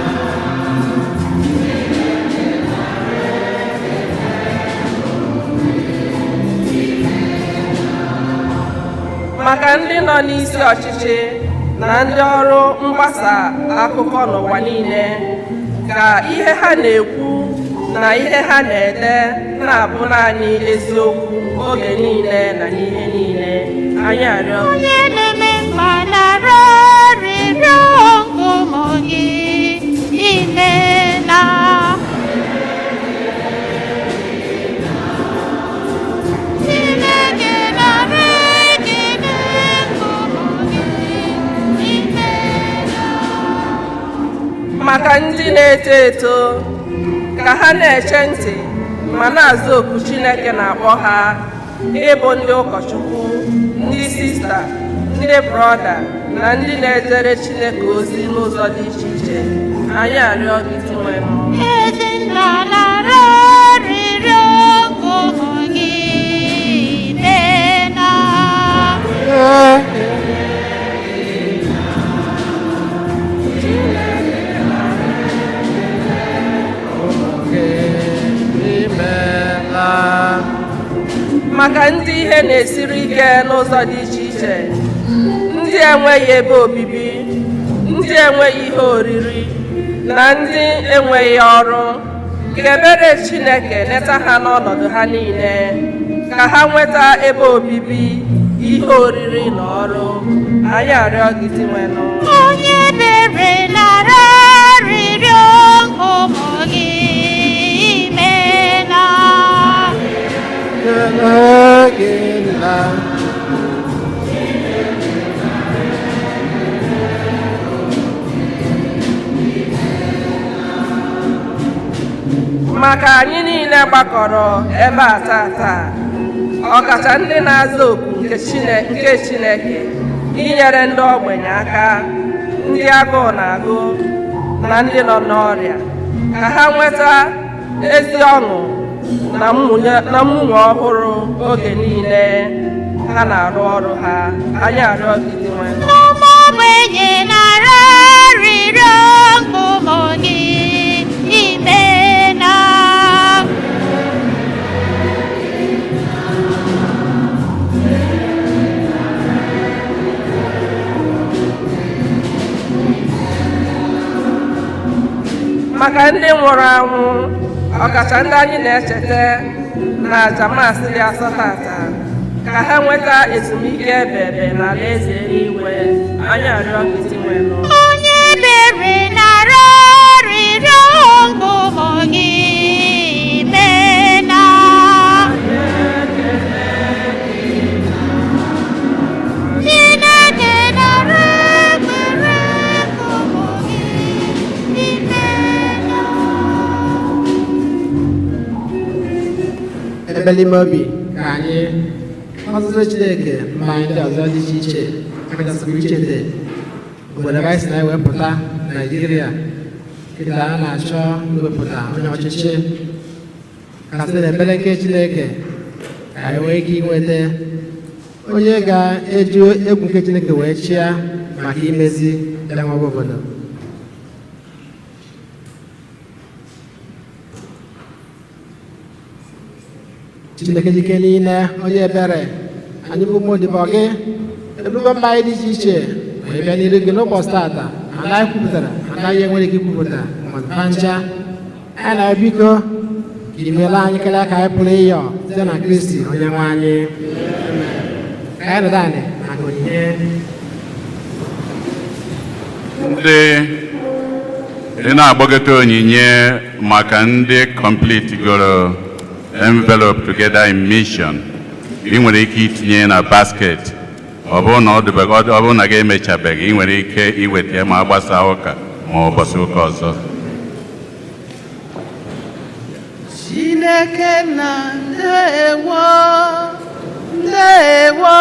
Maka ndị nọ n'isi ọchịchị na ndị ọrụ mgbasa akụkọ n'ụwa niile, ka ihe ha na-ekwu Na ihe ha na-ede na-abụ naanị eziokwu oge niile na n'ihe niile. Anyị arịọ gị. Onye na-eme mma, nara arịrịọ nke ụmụ gị. Imeela. Chineke, nara ekele nke ụmụ gị. Imeela. Maka ndị na-eto eto, ka ha na-eche ntị ma na-aza oku Chineke na-akpọ ha ịbụ ndị ụkọchukwu, ndị sista, ndị brọda na ndị na-ejere Chineke ozi n'ụzọ dị iche iche, anyị arịọ gị, Dinwenụ. Ezinna, nara arịrịọ nke ụmụ gị. Imeela. Ee. Gị, imeela. Maka ndị ihe na-esiri ike n'ụzọ dị iche iche, ndị enweghị ebe obibi, ndị enweghị ihe oriri na ndị enweghị ọrụ, ka ebere Chineke leta ha n'ọnọdụ ha niile, ka ha nweta ebe obibi, ihe oriri na ọrụ. Anyị arịọ gị, Dinwenụ. Onye ebere, nara arịrịọ nke ụmụ gị. Imeela. Ekele gị, nna. Maka anyị niile gbakọrọ ebe a tata, ọkacha ndị na-aza oku nke Chineke inyere ndị ogbenye aka, ndị agụụ na-agụ na ndị nọ n'ọrịa, ka ha nweta ezi ọṅụ na mmụnye ọhụrụ oge niile ha na-arụ ọrụ ha. Anyị arịọ gị, Dinwenụ. Ụmụ ogbenye, nara arịrịọ nke ụmụ gị. Imeela. Maka ndị nwụrụ anwụ, ọkacha ndị anyị na-echeta na aja Maasị dị asọ tata, ka ha nweta ezumike ebebe na alaeze eluigwe. Anyị arịọ gị, Dinwenụ. Onye ebere, nara arịrịọ nke ụmụ gị. Imeela. Chineke, nara ekpere nke ụmụ gị. Imeela. Ebele ime obi ka anyị ọzụzụ Chineke mba anyị ndị ọzọ dị iche iche kachasịkwa ichete obodo ebe anyị si na-ewepụta Naijiria kịta a na-achọ iwepụta onye ọchịchị, ka site n'ebere nke Chineke ka anyị nwee ike inweta onye ga-eji egwu nke Chineke wee chịa maka imezi ya nwa bụ obodo. Chineke jike niile, onye ebere, anyị bụ ụmụ odibo gị ebubo mba anyị dị iche iche wee bịa n'iru gị n'ụbọchị tata. Anaghị kwupụtara, anaghị enwere ike ikwupụta ma ncha anyị na biko ka imeela anyị karịa ka anyị pụrụ ịyọ site na Kristi onye nwe anyị. Ka anyị nọdụ anị maka onyinye. Ndị ị na-agbagote onyinye maka ndị complete goro envelope Together in Mission, ị nwere ike itinye na basket. Ọ bụrụ na ọ dịbeghị, ọ bụrụ na gị emechabeghị, ị nwere ike iweta ya ma a gbasaa ụka ma ụbọchị ụka ọzọ. Chineke na ndewo, ndewo,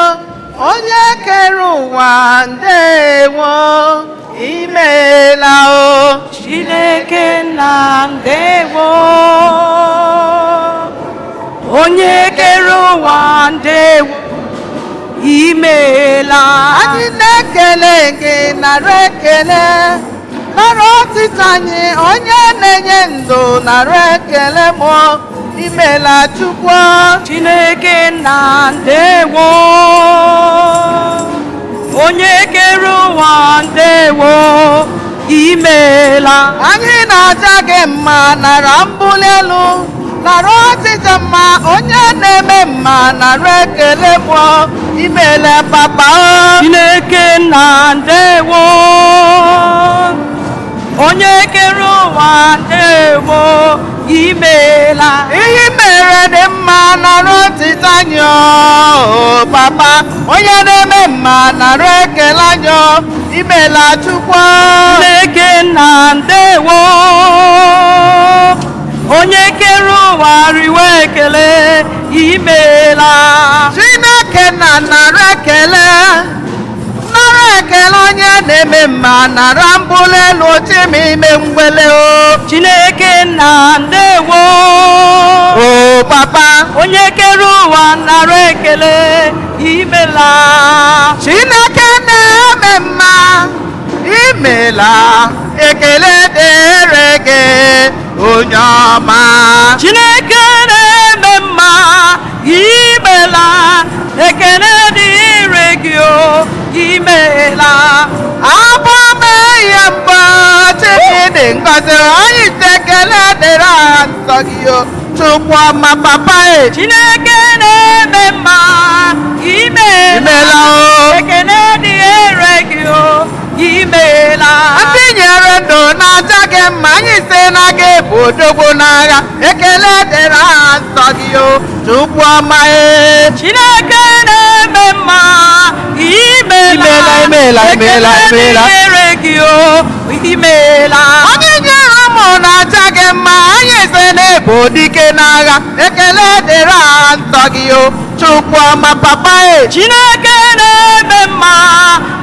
onye kere ụwa, ndewo, imeela o. Chineke nna, ndewo, onye kere ụwa, ndewo, imeela. Anyị na-ekele gị, nara ekele, nara ọtịta anyị, onye na-enye ndụ, nara ekele mụ, imeela Chukwu. Chineke nna, ndewo, onye kere ụwa, ndewo. Imeela. Anyị na-aja gị mma, nara mbuli elu, nara ọchịcha mma, onye na-eme mma, nara ekele mụọ. Imeela, papa o. Chineke nna, ndewo. Onye kere ụwa, ndewo. Imeela. Ihe mere dị mma, nara otito anyị o papa, onye na-eme mma, nara ekele anyị o. Imeela, Chukwu. Chineke nna, ndewo. Onye kere ụwa, riwe ekele. Imeela. Chineke na nara ekele, nara ekele, onye na-eme mma, nara mbuli elu, chimime mgbele o. Chineke nna, ndewo. O papa. Onye kere ụwa, nara ekele. Imeela. Chineke na-eme mma, imeela, ekele dịrị gị, onye ọma. Chineke na-eme mma, imeela, ekele dịrị gị o. Imeela. Abụ m ihe mbụ Chineke ngọzi anyị si, ekele dịrị aha nsọ gị o, Chukwu ọma, papa e. Chineke na-eme mma, imeela. Imeela o. Ekele dịrị gị o. Imeela. Ndị nyere ndụ na-aja gị mma, anyị si na gị bụ odogwu n'agha, ekele dịrị aha nsọ gị o, Chukwu ọma e. Chineke na-eme mma, imeela. Imeela, imeela, imeela, Ekele imeela. dịrị gị o. Imeela. Onye nyere ụmụ na-aja gị mma, anyị si na ịbụ dike n'agha, ekele dịrị aha nsọ gị o, Chukwu ọma, papa e. Chineke na-eme mma,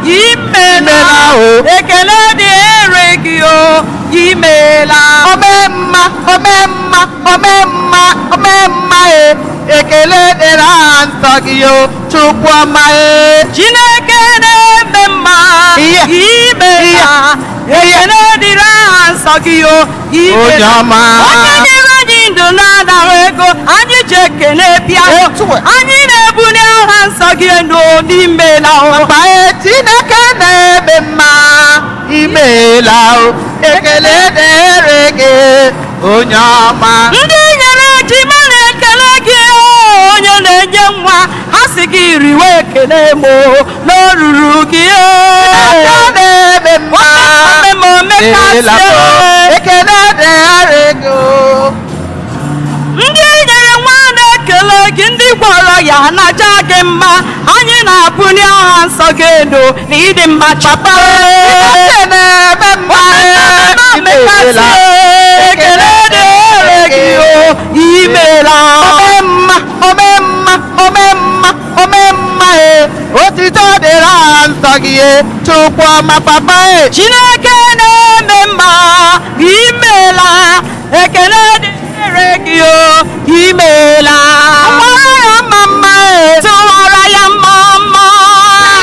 imeela. Imeela o. Ekele dịrị gị o. Imeela. Ome mma, ome mma, ome mma, ome mma e, ekele dịrị aha nsọ gị o, Chukwu ọma e. Chineke na-eme mma, Iya. imeela. Ekele dịrị aha nsọ gị o. Onye Imeela. ọma. Onye nyere anyị ndụ na-anara ego anyị ji ekele bịa. Etu a. Anyị na-ebuli aha nsọ gị elu n'imeela o. Papa e, Chineke na-eme mma, imeela o, ekele dịrị gị, onye ọma. Ndị nyere ejima na-ekele gị o, onye na-enye nwa ha si gị riwe ekele m o, na o ruru gị o. Chineke na-eme mma, Ome ome imeela kasị o, o. ekele dịrị gị o. Ndị nyere nwa na-ekele gị, ndị gwọrọ ya na-aja gị mma, anyị na-abụli aha nsọ gị elu na ịdị mma chapa. Chineke na-eme mma, imeela. Ekele dịrị gị o. Imeela. Ome mma, ome mma, ome mma, ome mma e, otito dịrị aha nsọ gị e, Chukwu ọma, papa e. Chineke na-eme mma, imeela. Ekele dịrị gị o. Imeela. Mara ya mma mma e. Tụwara ya mma mma.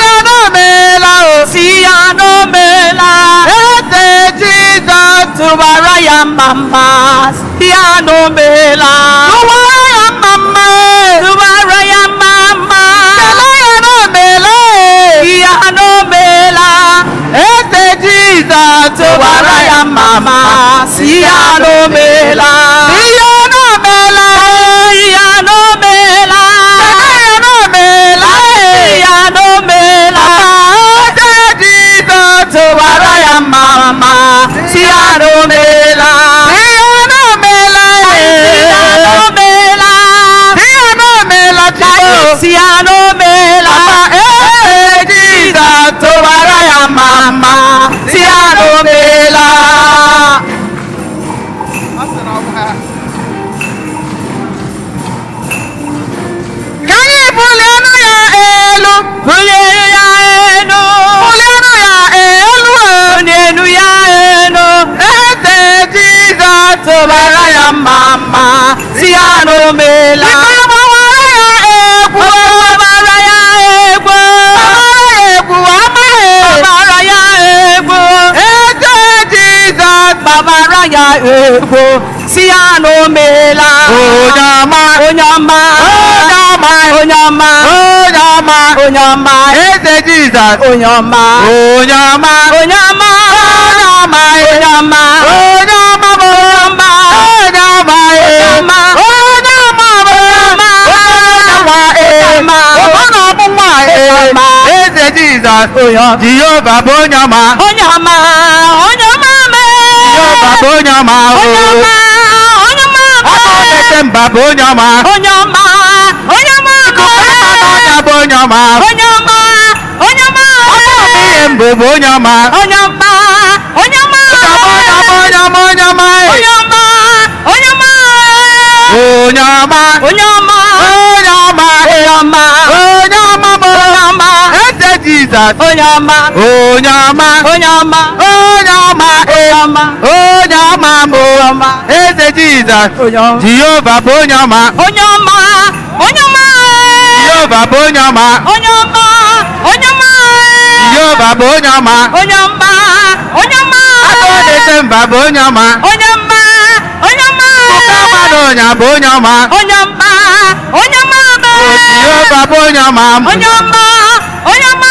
Ya na o meela o. Si ya na o meela. Eze Jizọs. Tụwara ya mma mma. Si ya na o meela. Tụwara ya mma mma e. Tụwara ya mma mma. Kelee ya na o meela e. Si ya na o meela. Eze Jizọs. Tụwara ya mma mma. Si ya na o meela. Si ya na o meela e. Si ya na o meela. Kelee ya na o meela e. Si ya na o meela. Eze Jizọs. Tụwara ya mma mma. Si ya na o meela. Si ya na o meela e. Si ya na o meela. Si ya na o meela Chukwu. Si ya na o meela. Eze Jizọs. Tụwara ya mma mma. Si ya na o meela. Ka anyị bulienụ ya elu. Bulie ya elu. Bulienụ ya elu o. Bulienu ya elu. Eze Jizọs. Tụwara ya mma mma. Si ya na o meela. Biko gbawara ya egwu. Gbabara ya egwu. Gbawara ya egwu ọma e. Gbabara ya egwu. Eze Jizọs. Gbabara ya egwu. Si ya na o meela. Onye ọma. Onye ọma. Onye ọma. Onye ọma. Onye ọma. Onye ọma. Eze Jizọs. Onye ọma. Onye ọma. Onye ọma. Onye ọma. Onye ọma. Onye ọma bụ. Ọma. Onye ọma. Ọma. Onye ọma bụ. Ọma. Onye ọma. Ọma. Onye ọmụ nwa. Ọma. Eze Jizọs. Jehova bụ onye ọma. Onye ọma. Onye ọma mee. Jehova bụ onye ọma. Onye ọma. Onye ọma Aka mee. na-ete mba bụ onye ọma. Onye ọma. Onye ọma mee. Aka bụ onye ọma. Onye ọma. Onye ọma. Ihe mbụ bụ onye ọma. Onye ọma. Onye ọma. Onye ọma, onye ọma, Onye ọma. Onye ọma. onye ọma. Onye ọma. Onye ọma. Onye ọma. Onye ọma bụ. Onye ọma. Eze Jizọs. Onye ọma. Onye ọma. Onye ọma. Onye ọma. Onye ọma. Onye ọma bụ. Ọma. Eze Jizọs. Onye ọma. Jehova bụ onye ọma. Onye ọma. Onye ọma. Jehova bụ onye ọma. Onye ọma. Onye ọma. Jehova bụ onye ọma. Onye ọma. Onye ọma. Aka na-ete mba bụ onye ọma. Onye ọma. Onye ọma. Ụka mmadụ ọnya bụ onye ọma. Onye ọma. Onye ọma. Jehova bụ onye ọma. Onye ọma. Onye ọma.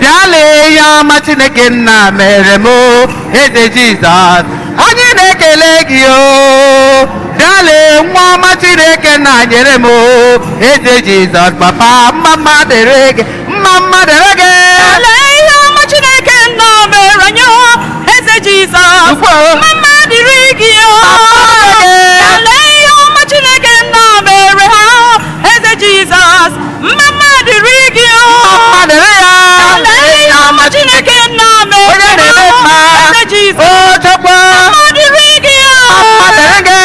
Bịa lee ihe ọma Chineke nna mere m o, eze Jizọs. Anyị na-ekele gị o. Bịa lee nwa ọma Chineke nna nyere m o, eze Jizọs. Papa, mma mma dịrị gị, mma mma dịrị gị. Lee ihe ọma Chineke nna mere anyị o, eze Jizọs. Ukwu o. Mma dịrị gị o. Lee ihe ọma Chineke nna mere ha o, eze Jizọs. Mma dịrị gị o. Mma dịrị ya. Lee ihe ọma Chineke nna mere Onye ha na-eme o, mma. eze Jizọs. O chekwa. Mma dịrị gị o. Mma dịrị gị.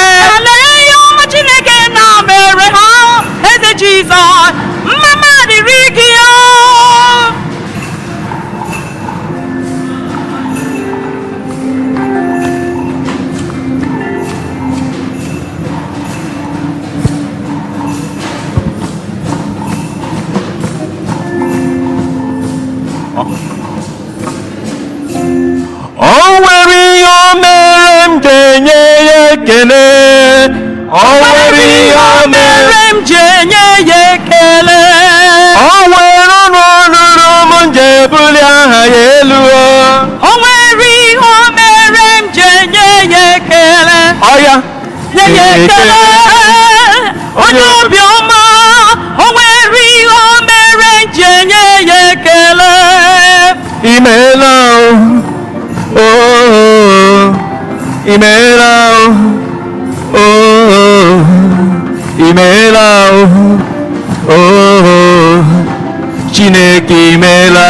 Lee ihe ọma Chineke nna mere ha o, eze Jizọs. Mma dịrị gị o. O nwere ihe o mere m ga-enye ya ekele. O nwere ihe o mere. Mere m ji enye ya ekele. O nwere ọnụ ọlụrụ m ji ebuli aha ya elu o. O nwere ihe o mere m ji enye ya ekele. Ọya. Nye ya ekele. Onye obiọma. O nwere ihe o mere m ji enye ya ekele. Imeela o. Oh, imeela o. Oh, imeela o. Oh, Chineke imeela.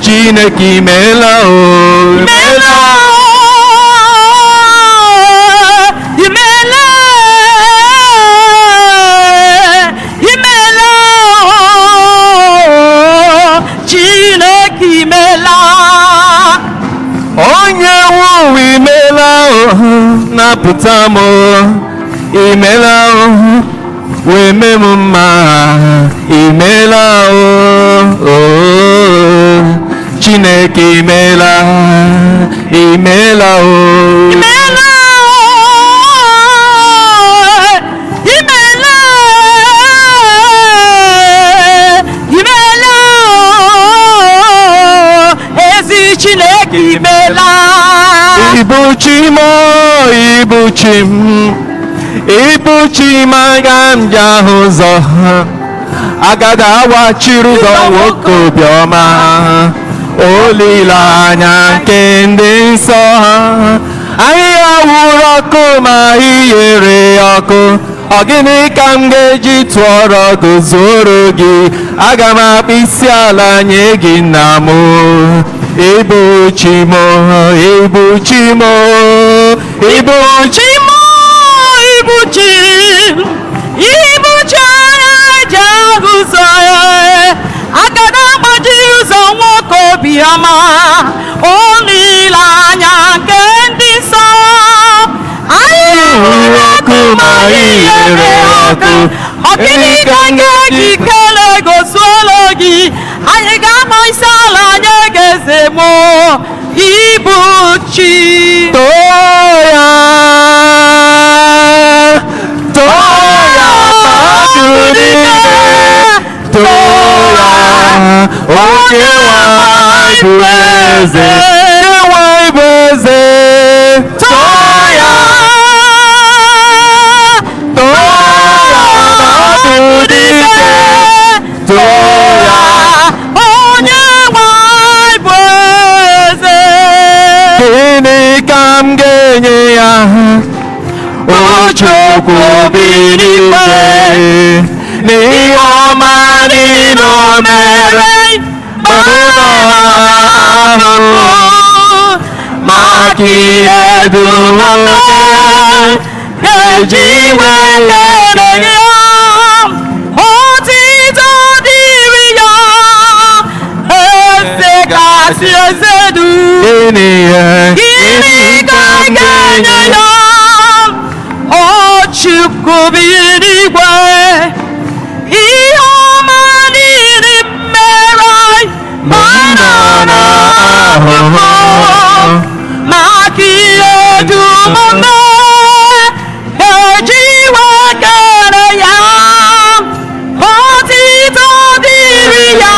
Chineke imeela o. Imela. Imela. Imela. Chineke imela. Onye nwe ụwa imeela o, napụta m o, imeela o, wee mee m mma, imeela o, o, Chineke imeela, imeela o. Imela. Imela. Imela. Ezi Chineke imela. Ibuchi m o, ibuchi m, ibuchi m aga m ji ahụ ụzọ, agada awachiri ụzọ nwoke obiọma, olileanya nke ndị nsọ ha, ahịhịa wụrụ ọkụ ma ihere ọkụ, ọ gịnị ka m ga-eji tụọrọ gozoro gị, aga m akpụ isi ala nye gị nna m o. Ibuchi m o, ibuchi m o, ibuchi Ibuchi m, ibuchi, ibuchi aja ahụ ụzọ, agada agbaji ụzọ nwoke obiọma, olileanya nke ndị nsọ, ahịhịa hụrụ ọkụ ma ihere ọkụ, ọ gịnị ka m ga-eji kelee gosuolo gị, anyị ga-akpọ isi ala nye gị eze m, ibuchi. Too ya, too ya, mmadụ niile, too ya, onye nwe anyị bụ eze. eze. Too ya, too ya na ọ bụ dike. Too ya. Onye nwe anyị bụ eze. Gịnị ka m ga-enye ya? O Chukwu bi n'igwe, n'ihe ọma niile o mere, mgbe m nọ n'ahụhụ, maka ihe dum o mere, ga-eji wee Kele ya, otito dịrị ya, eze kasị eze dum. Gịnị Gịnị ka m ga-enye ya? O Chukwu bi n'igwe, ihe ọma niile mere anyị, ma nọ n'ahụhụ, maka ihe dum o mere, eji wee kele ya, otito dịrị ya,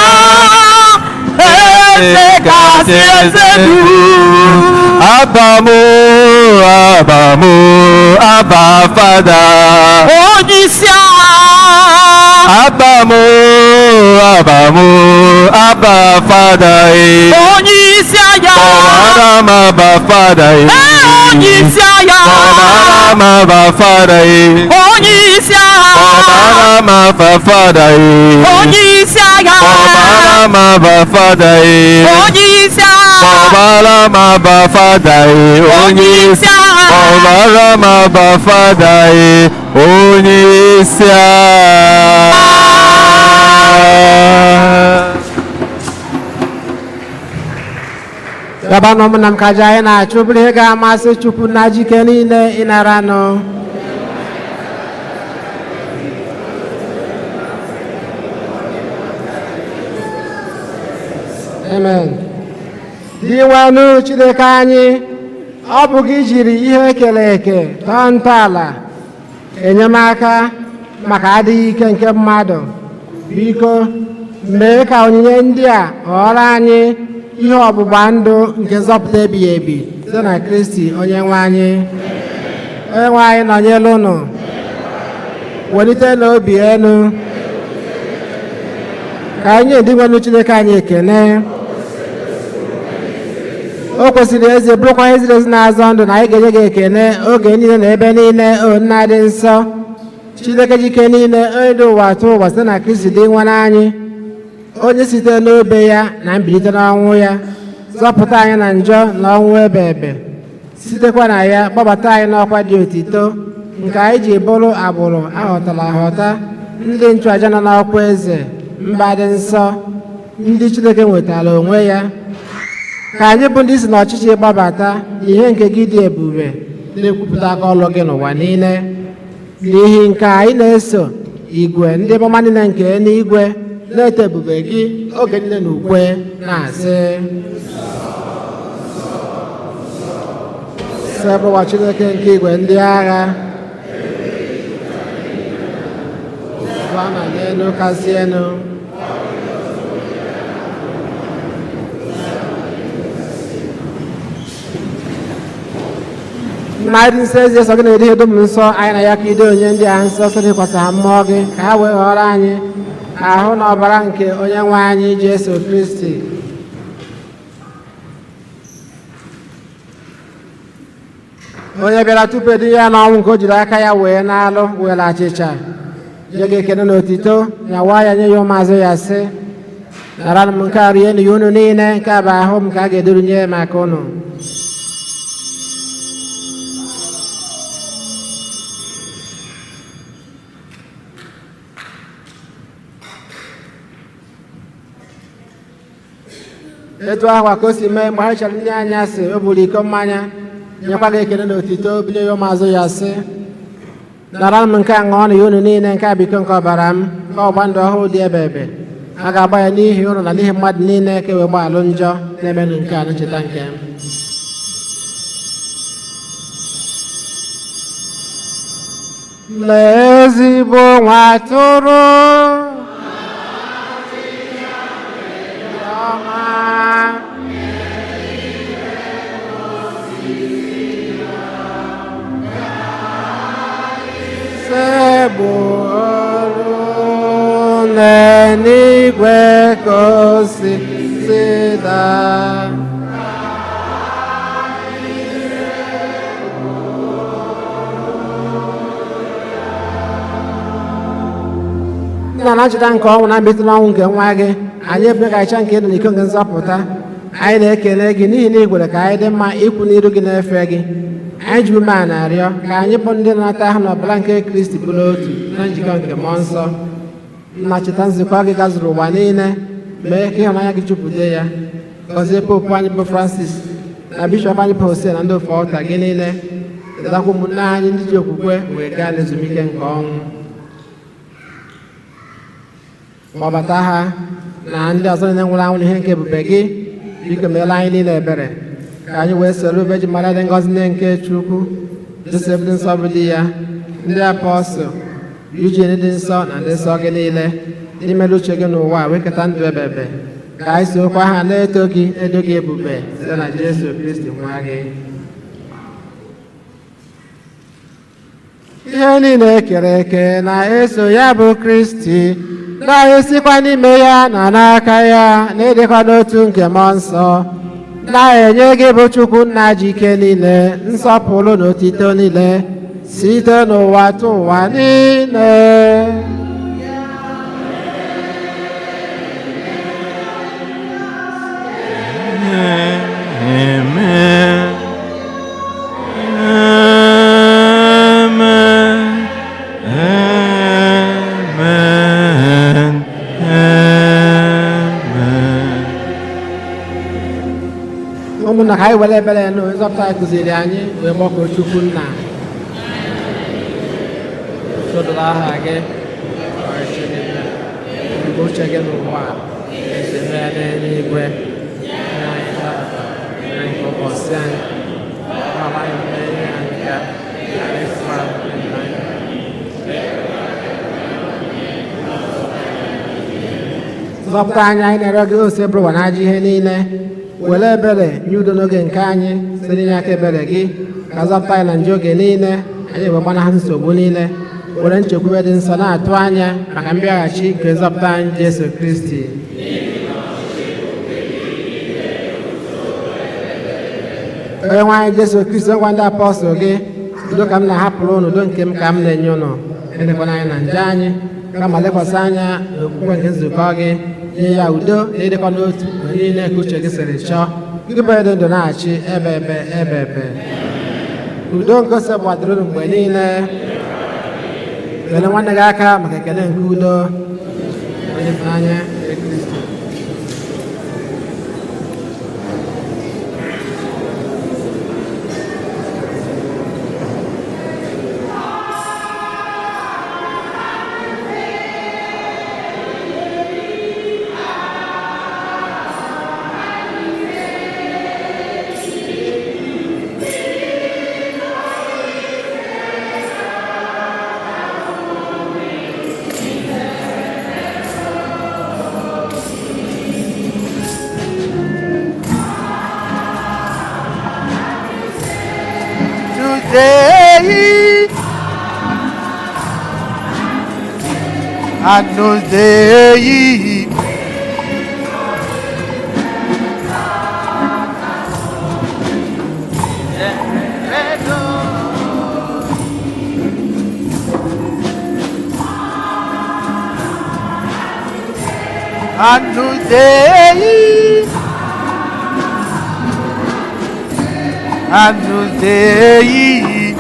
eze kasị eze dum. Abamu, Abamu, Abba Fada. Onye isi agha. Abamu, Abamu, Abba Fada. Onye isi agha. Kpọwara m Abba Fada. Ee, onye isi agha. Kpọwara m Abba Fada. Onye isi agha. Kpọwara m Abba Fada. Onye isi agha. Kpọwara m Abba Fada. Onye isi agha. Kpọwara m Abba Fada. Onye isi agha. Kpọwara m Abba Fada. Onye isi agha. Gaba na ụmụnna m ka aja anyị na-achụ bụrụ ihe ga-amasị Chukwu na jike niile ịnara nụ. Amen. Dinwenụ Chineke anyị, ọ bụ gị jiri ihe ekere eke tọọ ntọala enyemaka maka adịghị ike nke mmadụ. Biko, mee ka onyinye ndị a ghọrọ anyị ihe ọgbụgba ndụ nke nzọpụta ebighị ebi site na Kristi onye nwe anyị. Onye nwe anyị nọnyere unu. Welite n'obi elu. Ka anyị nye Dinwenụ Chineke anyị ekene. O kwesịrị ezi bụrụkwa ihe ziri ezi na-azọ ndụ na anyị ga-enye gị ekene oge niile na ebe niile, o Nna dị nsọ, Chineke jike niile, onye dị ụwa atụ ụwa, site na Kristi dị nwa anyị, onye site n'obe ya na mbilite n'ọnwụ ya zọpụta anyị na njọ na ọnwụ ebe ebe, sitekwa na ya kpọbata anyị n'ọkwa dị otito nke anyị ji bụrụ agbụrụ ahọtara ahọta, ndị nchụaja nọ n'ọkwa eze, mba dị nsọ, ndị Chineke nwetara onwe ya. Ka anyị bụ ndị si n'ọchịchị gbabata ihe nke gị dị ebube na-ekwupụta aka ọlụ gị n'ụwa niile. N'ihi nke anyị na-eso igwe ndị mama niile nke eluigwe na-eto ebube gị oge niile na ukwe na-asị: Sebụwa Chineke nke igwe ndị agha, gwa na n'elu kasị elu. Mmadụ nsọ ezi eso gị na-ede dum nsọ anyị na ya ka ide onye ndị a nsọ sọ dịkwasị ha mmụọ gị ka ha wee ghọrọ anyị ahụ na ọbara nke onye nwe anyị Jesu Kristi. Onye bịara tupu edu ya n'ọnwụ nke o jiri aka ya wee na-alụ were achịcha nye gị ekele na otito nyawa ya nye ya ụmụazụ ya sị: nara m nke a rienụ ya unu niile, nke a bụ ahụ m ka a ga-eduru nye maka unu. Etu ahụ ka o si mee mgbe ha chọrọ ndị anyasị, o buru iko mmanya nyekwa gị ekele na otito binye ya ụmụazụ ya sị: nara m nke a ṅụọ na ya unu niile, nke a bụ iko nke ọbara m nke ọgba ndụ ọhụụ dị ebe ebe, a ga-agba ya n'ihi ụlọ na n'ihi mmadụ niile ka e wee gbaalụ njọ na-emenụ nke a na ncheta nke m. Lee ezigbo nwa atụrụ ọma. N'igwe ka o si daa. Nna na ncheta nke ọnwụ na mbilite n'ọnwụ nke nwa gị, anyị ebule ka ịcha nke ịdị n'iko nke nzọpụta. Anyị na-ekele gị n'ihi na ị kwere ka anyị dị mma ikwu n'iru gị na-efe gị. Anyị ji ume a na-arịọ ka anyị bụ ndị na-ata ahụ n'ọbara nke Kristi bụrụ otu na njikọ nke mmụọ nsọ. Nna, cheta nzukọ gị gazuru ụwa niile, mee ka ịhụnanya gị jupụta ya. Gọzie popu anyị bụ Francis na bishọp anyị bụ Hosea na ndị ofe ọta gị niile. Chetakwa ụmụnne anyị ndị ji okwukwe wee gaa n'ezumike nke ọnwụ. Kpọbata ha na ndị ọzọ niile nwụrụ anwụ n'ihe nke ebube gị. Biko meela anyị niile ebere ka anyị wee soro Virgin Maria dị ngọzi nne nke Chukwu, Josef dị nsọ bụ di ya, ndị apọstụl, Eugene dị nsọ na ndị nsọ gị niile, n'imere uche gị n'ụwa wee keta ndụ ebebe. Ka anyị sokwa ha na-eto gị edo gị ebube site na Jesu Kristi nwa gị. Ihe niile ekere eke na-eso ya bụ Kristi, na-esikwa n'ime ya na n'aka ya na ịdịkwa n'otu nke mmụọ nsọ, na-enye gị bụ Chukwu nna ji ike niile nsọpụrụ na otito niile site n'ụwa tụ ụwa niile. Amen. Amen. Amen. Amen. Ụmụnna, ka anyị were ebere na nzọpụta anyị kụziri anyị wee gbakọọ Chukwu nna. Sodoro aha gị, ọchịchị gị bịa, ebube uche gị n'ụwa esi mee n'eluigwe. Nye anyị tata na nke ụbọchị anyị, gbaghara anyị mmehie anyị ka anyị sịkwara ndị anyị. Zọpụta anyị, anyị na-arịọ gị, ose bụrụ ụwa na ajọ ihe niile. Were ebere nye udo n'oge nke anyị site n'inye aka ebere gị, ka zọpụta anyị na njọ oge niile, anyị wee gbanahụ nsogbu niile, were nchekwube dị nsọ na-atụ anya maka mbịaghachi nke nzọpụta anyị Jesu Kristi. Onye nwe anyị Jesu Kristi, ngwa ndị apọstụl gị, udo ka m na-ahapụrụ unu, udo nke m ka m na-enye unu. Elekwana anyị na nje anyị, kama lekwasị anya n'okwukwe nke nzukọ gị, nye ya udo na ịdịkọ n'otu mgbe niile ka uche gị siri chọọ. Gị bụ onye dị ndụ na-achị ebe ebe ebe ebe. Udo nke ose gbadoro unu mgbe niile. Were nwanne gị aka maka ekele nke udo. Onye ịfụnanya nke Kristi. Today, Agnus Dei. Agnus Dei. Agnus Dei.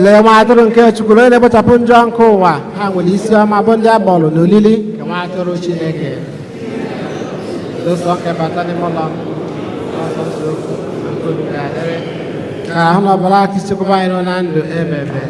Lee nwa atụrụ nke Chukwu onye na-ekpochapụ njọ nke ụwa. Ha nwere isi ọma bụ ndị agbọrọ n'olili nke nwa atụrụ Chineke. Nsọ nke bata n'ime ụlọ m, ọsọ nsọ okwu na nke obi ga-adịrị. Ka ahụ na ọbara Kristi chekwaba anyị ruo na ndụ ebe ebe.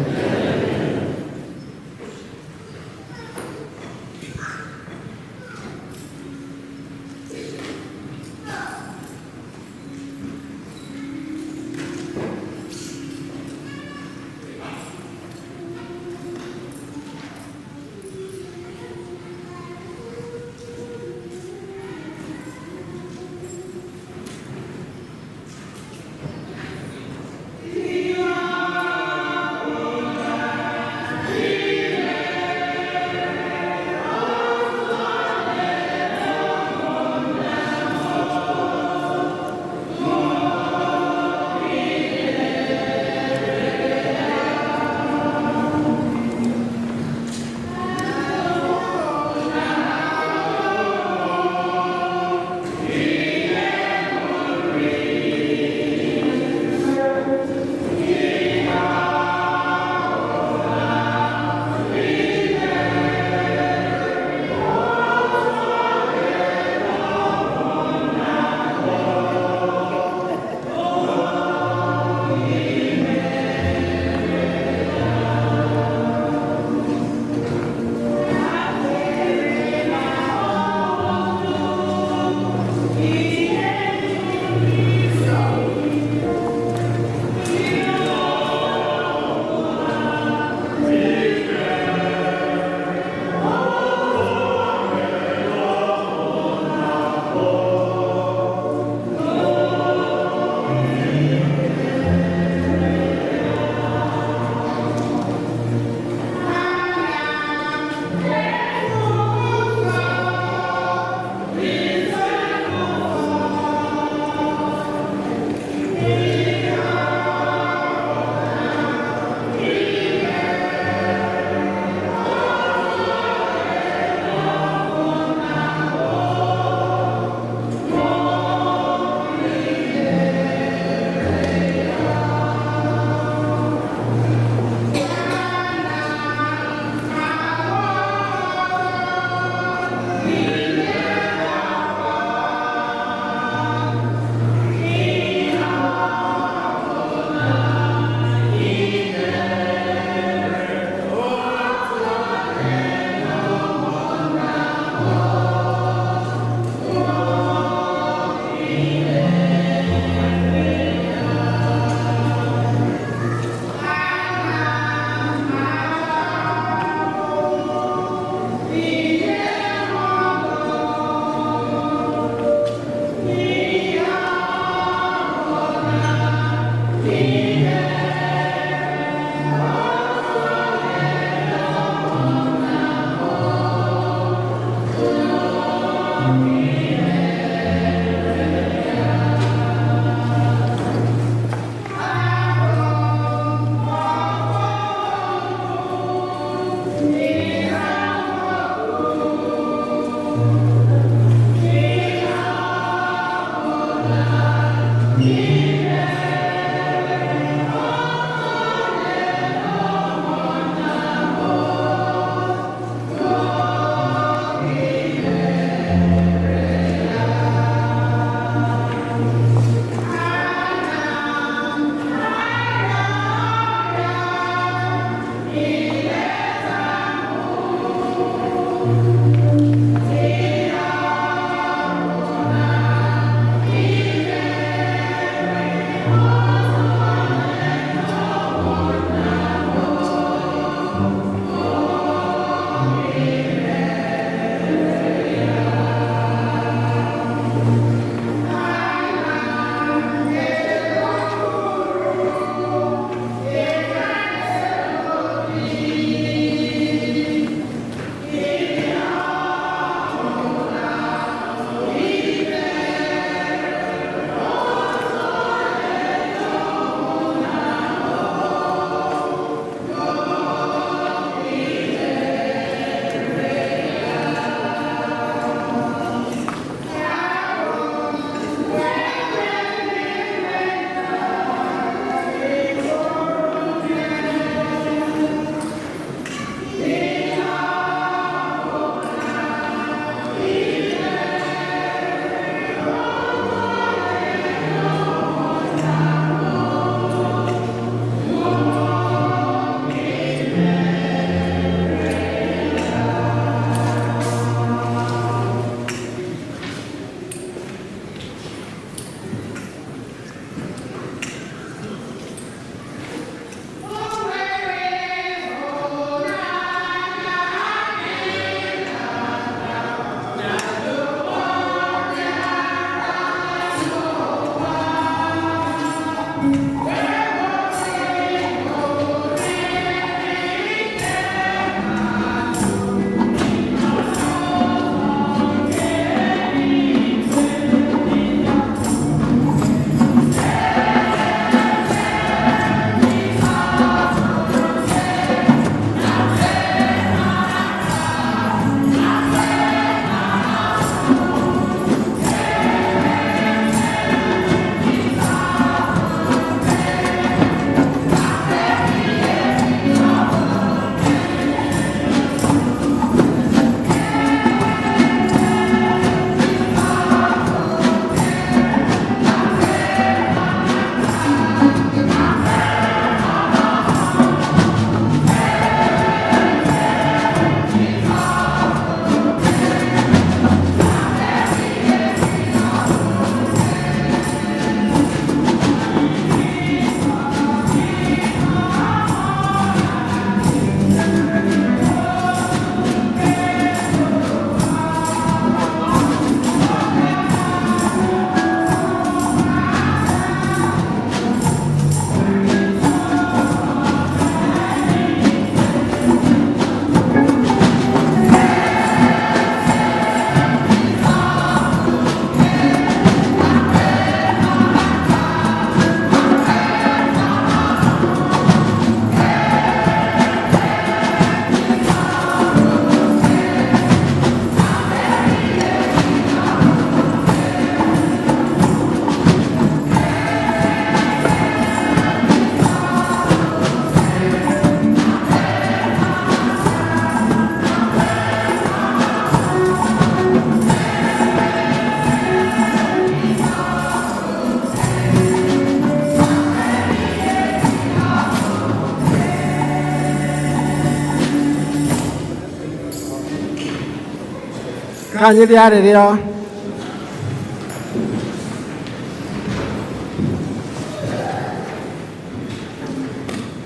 Ka anyị rịọ arịrịọ.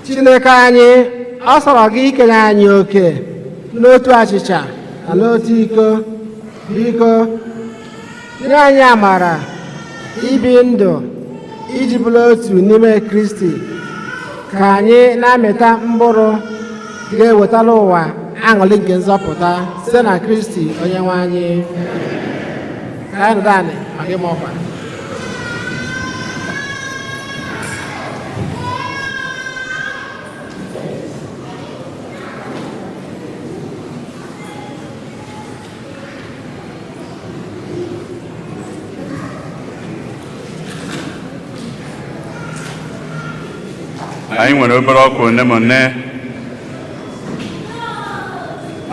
Chineke anyị, ọ sọrọ gị ikenye anyị oke n'otu achịcha na n'otu iko. Biko, nye anyị amara ibi ndụ iji bụrụ otu n'ime Kristi, ka anyị na-amịta mkpụrụ ga-ewetara ụwa aṅụrị nke nzọpụta, site na Kristi onye nwe anyị. Ka anyị nọdụ anị maka ịma ọkwa. Anyị nwere obere ọkwa one ma one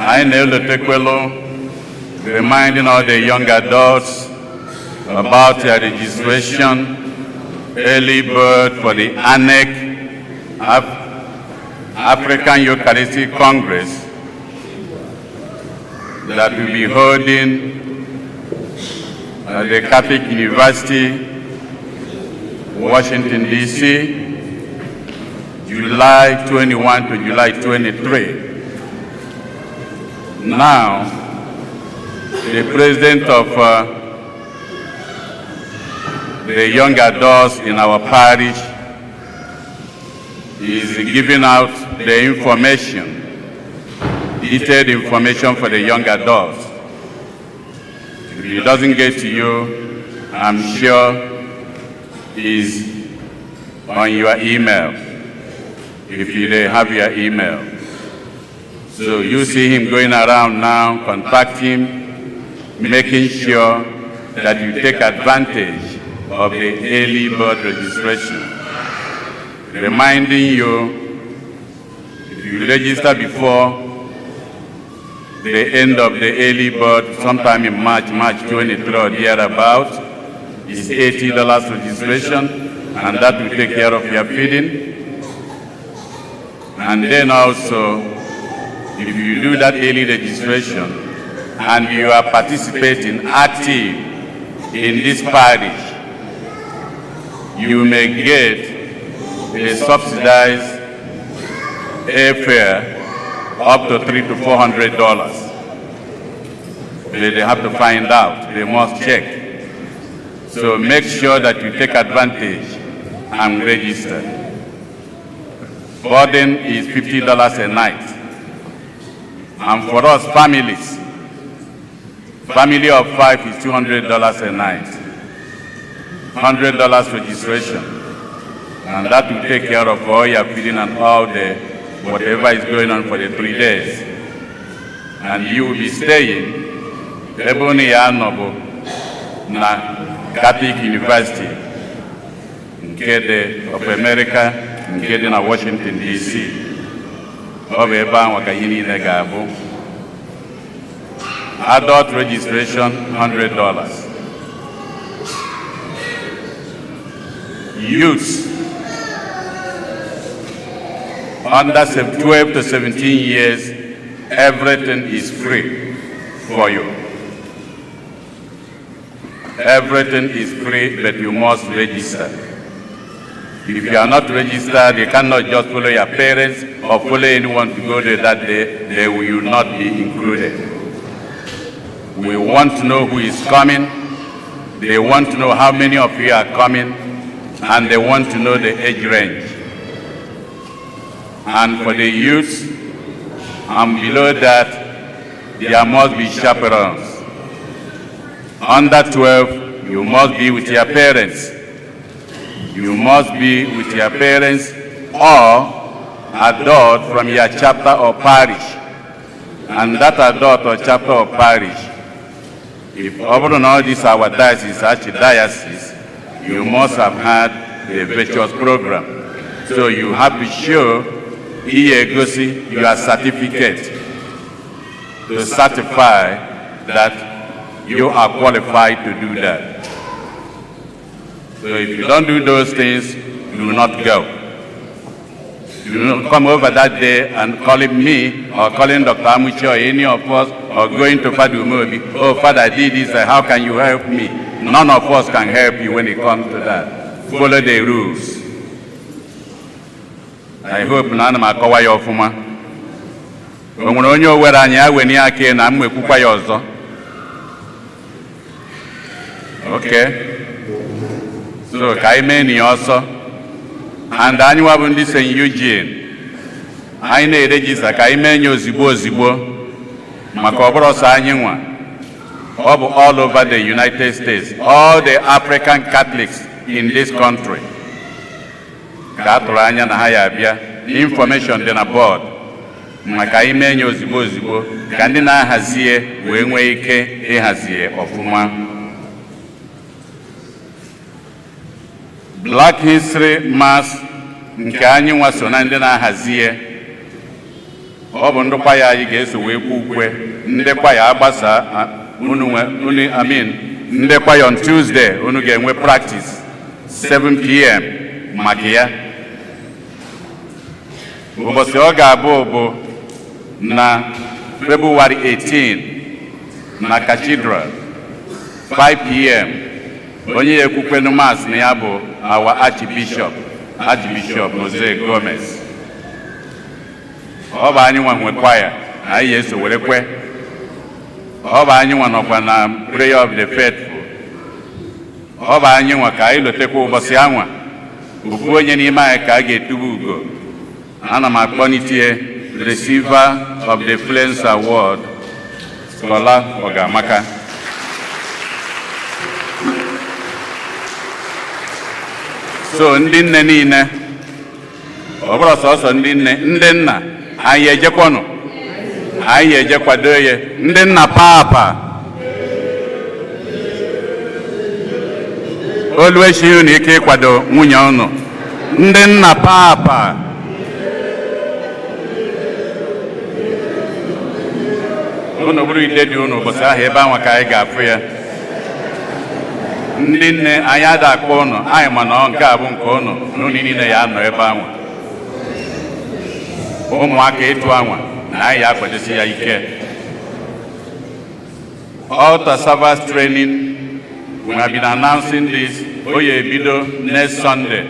anyị na-elotekwelu, reminding all the young adults about their registration, early bird for the ANEC African Eucharistic Congress that will be holding at the Catholic University, Washington, D.C., July 21 to July 23. Now, the president of the young adults in our parish is giving out the information, detailed information for the young adults. If it doesn't get to you, I'm sure is on your email, if you have your email. So you see him going around now, contact him, making sure that you take advantage of the early bird registration. Reminding you, if you register before the end of the early bird, sometime in March, March 23 or thereabout, is $80 registration, and that will take care of your feeding. And then also, if you do that early registration and you are participating active in this parish, you may get a subsidized airfare up to $300 to $400. They have to find out, they must check. So make sure that you take advantage and register. Boarding is $50 a night. And for us families, family of five is $200 a night. $100 registration. And that will take care of all your feeding and all the whatever is going on for the 3 days. And you will be staying ebe unu ya anọ bụ na Catholic University nke dị of America nke dị na Washington DC. Ọ bụ ebe ahụ ka ihe niile ga-abụ. Adult registration, $100. Youths under 12 to 17 years, everything is free for you. Everything is free, but you must register. If you are not registered, you cannot just follow your parents or follow anyone to go there that day. They will not be included. We want to know who is coming. They want to know how many of you are coming, and they want to know the age range. And for the youths and below that, there must be chaperones. Under 12, you must be with your parents. You must be with your parents or adult from your chapter or parish. And that adult or chapter or parish, if ọ bụrụ na all this our diocese, archdiocese, you must have had the virtuous program. So you have to show ihe egosi your certificate to certify that you are qualified to do that. So if you don't do those things, do not go. You don't come over that day and calling me or calling Dr. Amuchi or any of us or going to Father Umobi, "Oh, Father, I did this, how can you help me?" None of us can help you when it comes to that. Follow the rules. I hope na ana m akọwa ya ọfụma. O nwere onye owere anyị ya weni aka na m ekwukwa ya ọzọ. Okay. So ka anyị mee na ya ọsọ. And anyị nwa bụ ndị St. Eugene, anyị na-eregister ka anyị mee ya ozigbo ozigbo, maka ọ bụrụ ọsọ anyị nwa, ọ bụ all over the United States, all the African Catholics in this country ka a tụrụ anya na ha ya abịa. Information dị na board maka anyị mee ya ozigbo ozigbo ka ndị na-ahazie wee nwee ike ịhazie ọfụma. Black History Mass nke anyị nwa so na ndị na-ahazie, ọ bụ ndị kwaya anyị ga-eso wee kwu ukwe. Ndị kwaya agbasa unu unu, I mean, ndị kwaya, on Tuesday unu ga-enwe practice 7 p.m. maka ya. Ụbọchị ọ ga-abụ bụ na February 18 na Cathedral, 5 p.m. Onye ya ekwukwenu Mass na ya bụ our Archbishop, Archbishop Jose Gomez. Ọ bụ anyị nwa nwe kwaya, anyị ga-eso were kwe. Ọ bụ anyị nwa nọkwa na Prayer of the Faithful. Ọ bụ anyị nwa ka anyị lotekwa ụbọchị anwa. Ofu onye n'ime anyị ka a ga-etubu ugo. Ana m akpọnitie receiver of the Flames Award, Scholar Ogamaka. So ndị nne niile, ọ bụrụ sọsọ ndị nne, ndị nna anyị ejekwanụ, anyị eje kwado ya. Ndị nna papa, olu esighị unu ike ịkwado nwunye unu. Ndị nna papa, unu bụrụ ide dị unu ụbọchị ahụ ebe anwa ka anyị ga-afụ ya. Ndị nne anyị ada akpọ unu, anyị ma na nke a bụ nke unu na unu niile ya anọ ebe anwa. Ụmụaka ịtụ anwa na anyị ya akwadosi ya ike. Altar Servers training, we have been announcing this. O ya ebido next Sunday,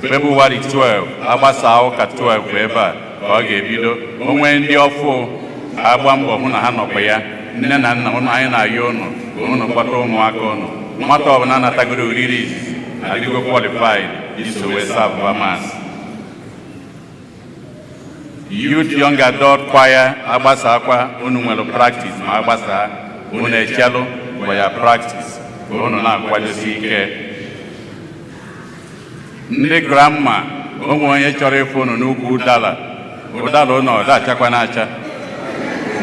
February 12, agbasa ụka 12 ebe a ka ọ ga-ebido. O nwee ndị ọfụ agba mbọ hụ na ha nọkwa ya. Nne na nna ụnụ, anyị na-ayọ ụnụ ka ụnụ kpọta ụmụaka ụnụ. Nwata ọbụla natagoro oriri izizi adịgo qualified iso wee serve Mass. Youth Young Adult Choir agbasakwa, unu nwere practice ma agbasa unu echelụ bụ ya practice ka unu na-akwadosi ike. Ndị grandma, onwe onye chọrọ ịfụ unu n'ukwu ụdala, ụdala unu ọ dachakwa na-acha,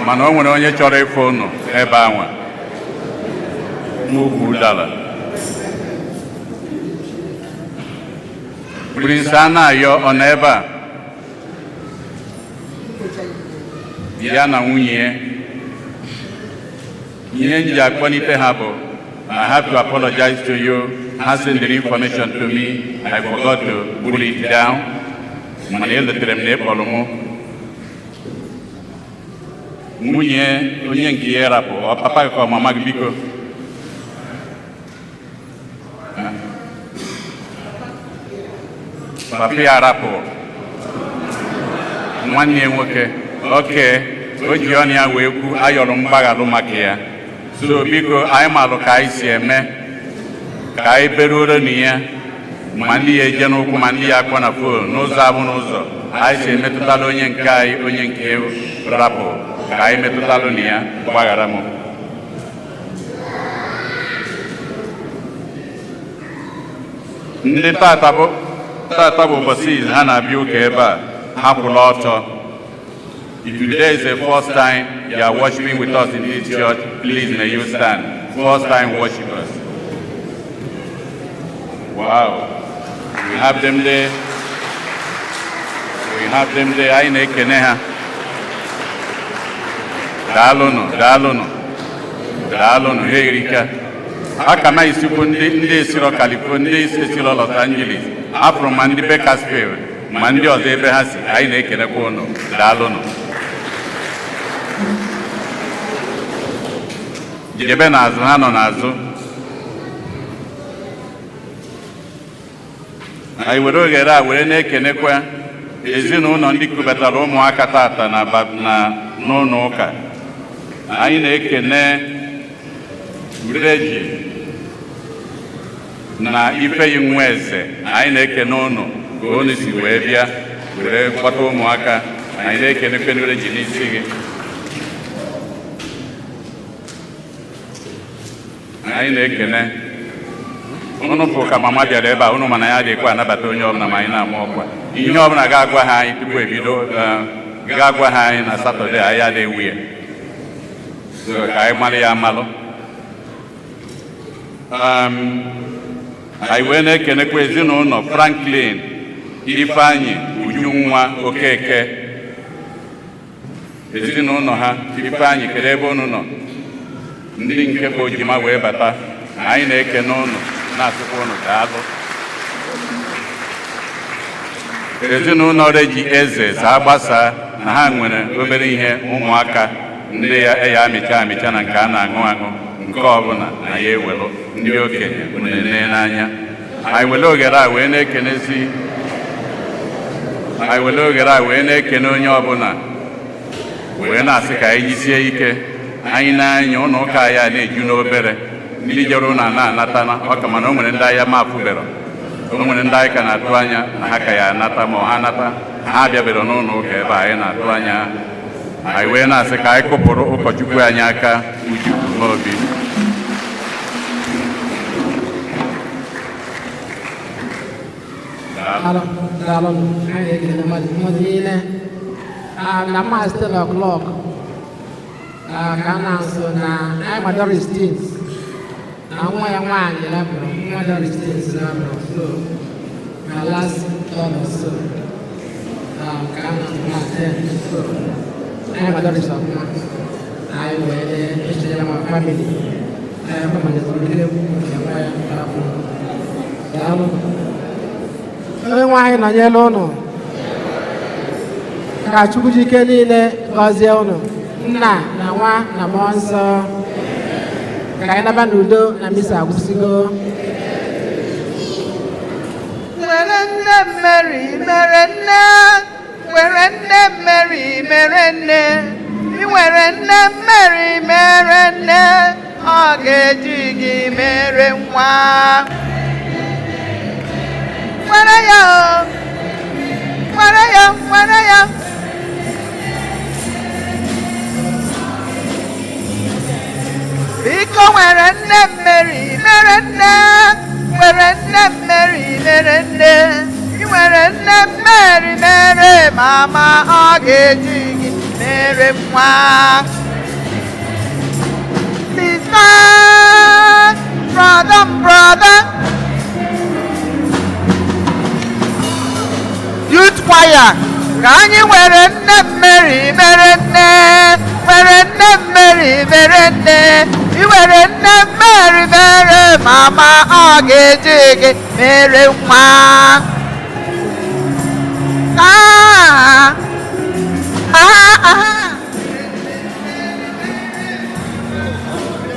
mana o nwere onye chọrọ ịfụ unu ebe anwa n'ukwu ụdala. Prince Anayo ọ nọ ebe a? Ya na nwunye ya. Ihe m ji akpọlite ha bụ, I have to apologize to you. Ha send the information to me. I forgot to put it down. Mana elotere m na ịkpọrọ mụ. Nwunye onye nke ya rapụ, ọ papa gị ka ọ mama gị biko? Papa ya rapụ nwanne ya nwoke. Oke o ji ọnụ ya wee kwu ayọrọ mgbaghalụ maka ya. So biko anyị malụ ka anyị si eme ka anyị beruoro na ya, ma ndị ya eje n'ụkwụ ma ndị ya akpọ na phone n'ụzọ abụ n'ụzọ anyị si emetụtala onye nke anyị, onye nke rapụ ka anyị metụtalụ na ya. Gbaghara m. Ndị tata bụ ụbọchị izu ha na-abịa ụka ebe a, ha kwụrụ ọtọ. If today is the first time you are worshiping with us in this church, please may you stand. First time worshipers. Wow. We have them there. We have them there. Anyị na-ekene ha. Daalụnụ, daalụnụ, daalụnụ, ha erika. Aka m esikwu ndị esiro California, ndị esiro Los Angeles, afụrụ ma ndị Bakersfield. Ma ndị ọzọ ebe ha si, anyị na-ekenekwa ụnụ. Daalụnụ. Jebe n'azụ, ha nọ n'azụ. Anyị were oghere a were na-ekenekwa ezinụlọ ndị kubatara ụmụaka tata na n'ụlọ ụka. Anyị na-ekene Ureji na Ifeyi Nwa Eze. Anyị na-ekene ụnụ ka unu si wee bịa were kpọta ụmụaka. Anyị na-ekenekwe Ureji n'isi gị. Anyị na-ekene ụnụ bụ ka mama bịara ebe a. Ụnụ mana ya adịghịkwa anabata onye ọbụla, ma anyị na-ama ọkwa ihe ọbụla ga-agwa ha anyị tupu ebido, ga-agwa ha anyị na Satọde anyị adịghị ewu ya. So ka anyị malụ ya amalụ. Anyị wee na-ekenekwa ezinụlọ Franklin Ifeanyị Ujunwa Okeke, ezinụlọ ha. Ifeanyị, kedu ebe unu nọ? Ndị nke bụ ojima wee bata, anyị na-ekene unu, na-asịkwa unu daalụ. Ezinụlọ Reji Eze saa gbasaa na ha nwere obere ihe ụmụaka ndị ya eya amịcha amịcha na nke a na-aṅụ aṅụ, nke ọbụla na ya ewelu. Ndị okenye, unu ene n'anya. Anyị were oghere a wee na-ekenezi, anyị were oghere a wee na-ekene onye ọbụla, wee na-asị ka anyị jisie ike. Anyị na-anya ụlọ ụka anyị a na-eju n'obere. Ndị jere ụlọ na-anata na ọka, mana o nwere ndị ahịa ma afụbero, o nwere ndị anyị ka na-atụ anya na ha ka ya anata, ma ọ ha nata, ha abịabere n'ụlọ ụka ebe anyị na-atụ anya. Anyị wee na-asị ka anyị kụpụrụ ụkọchukwu anyị aka. Uju n'obi. Daalụ, daalụ. Anyị na-ekele mmadụ niile. Na Maazị 10 o'clock ka a na-asụ na anyị ma Doris Teens na nwa ya nwaanyị lapụrụ, nwa Doris Teens lapụrụ, so na last turn or so, ka a na-asụ na 10. So anyị ma Doris ọfụma, anyị wee na-echere ma family anyị family nke nwa ya lapụrụ. Daalụ. Onye nwe anyị nọnyere ụnụ. Ka Chukwu ji ike niile gọzie ụnụ, Nna na Nwa na Mmụọ Nsọ. Ka anyị naba n'udo na misa agwụsịgo. Were nne Mary mere nne, were nne Mary mere nne, ị were nne Mary mere nne, ọ ga-eji gị mere nwa. Were ya o, were ya, were ya. Biko were nne Mary mere nne, were nne Mary mere nne, ị were nne Mary mere mama, ọ ga-eji gị mere nwa. Sister, brother, brother, youth choir, ka anyị were nne Mary mere nne, were nne Mary mere nne, ị were nne Mary mere mama, ọ ga-eji gị mere nwa. Ah,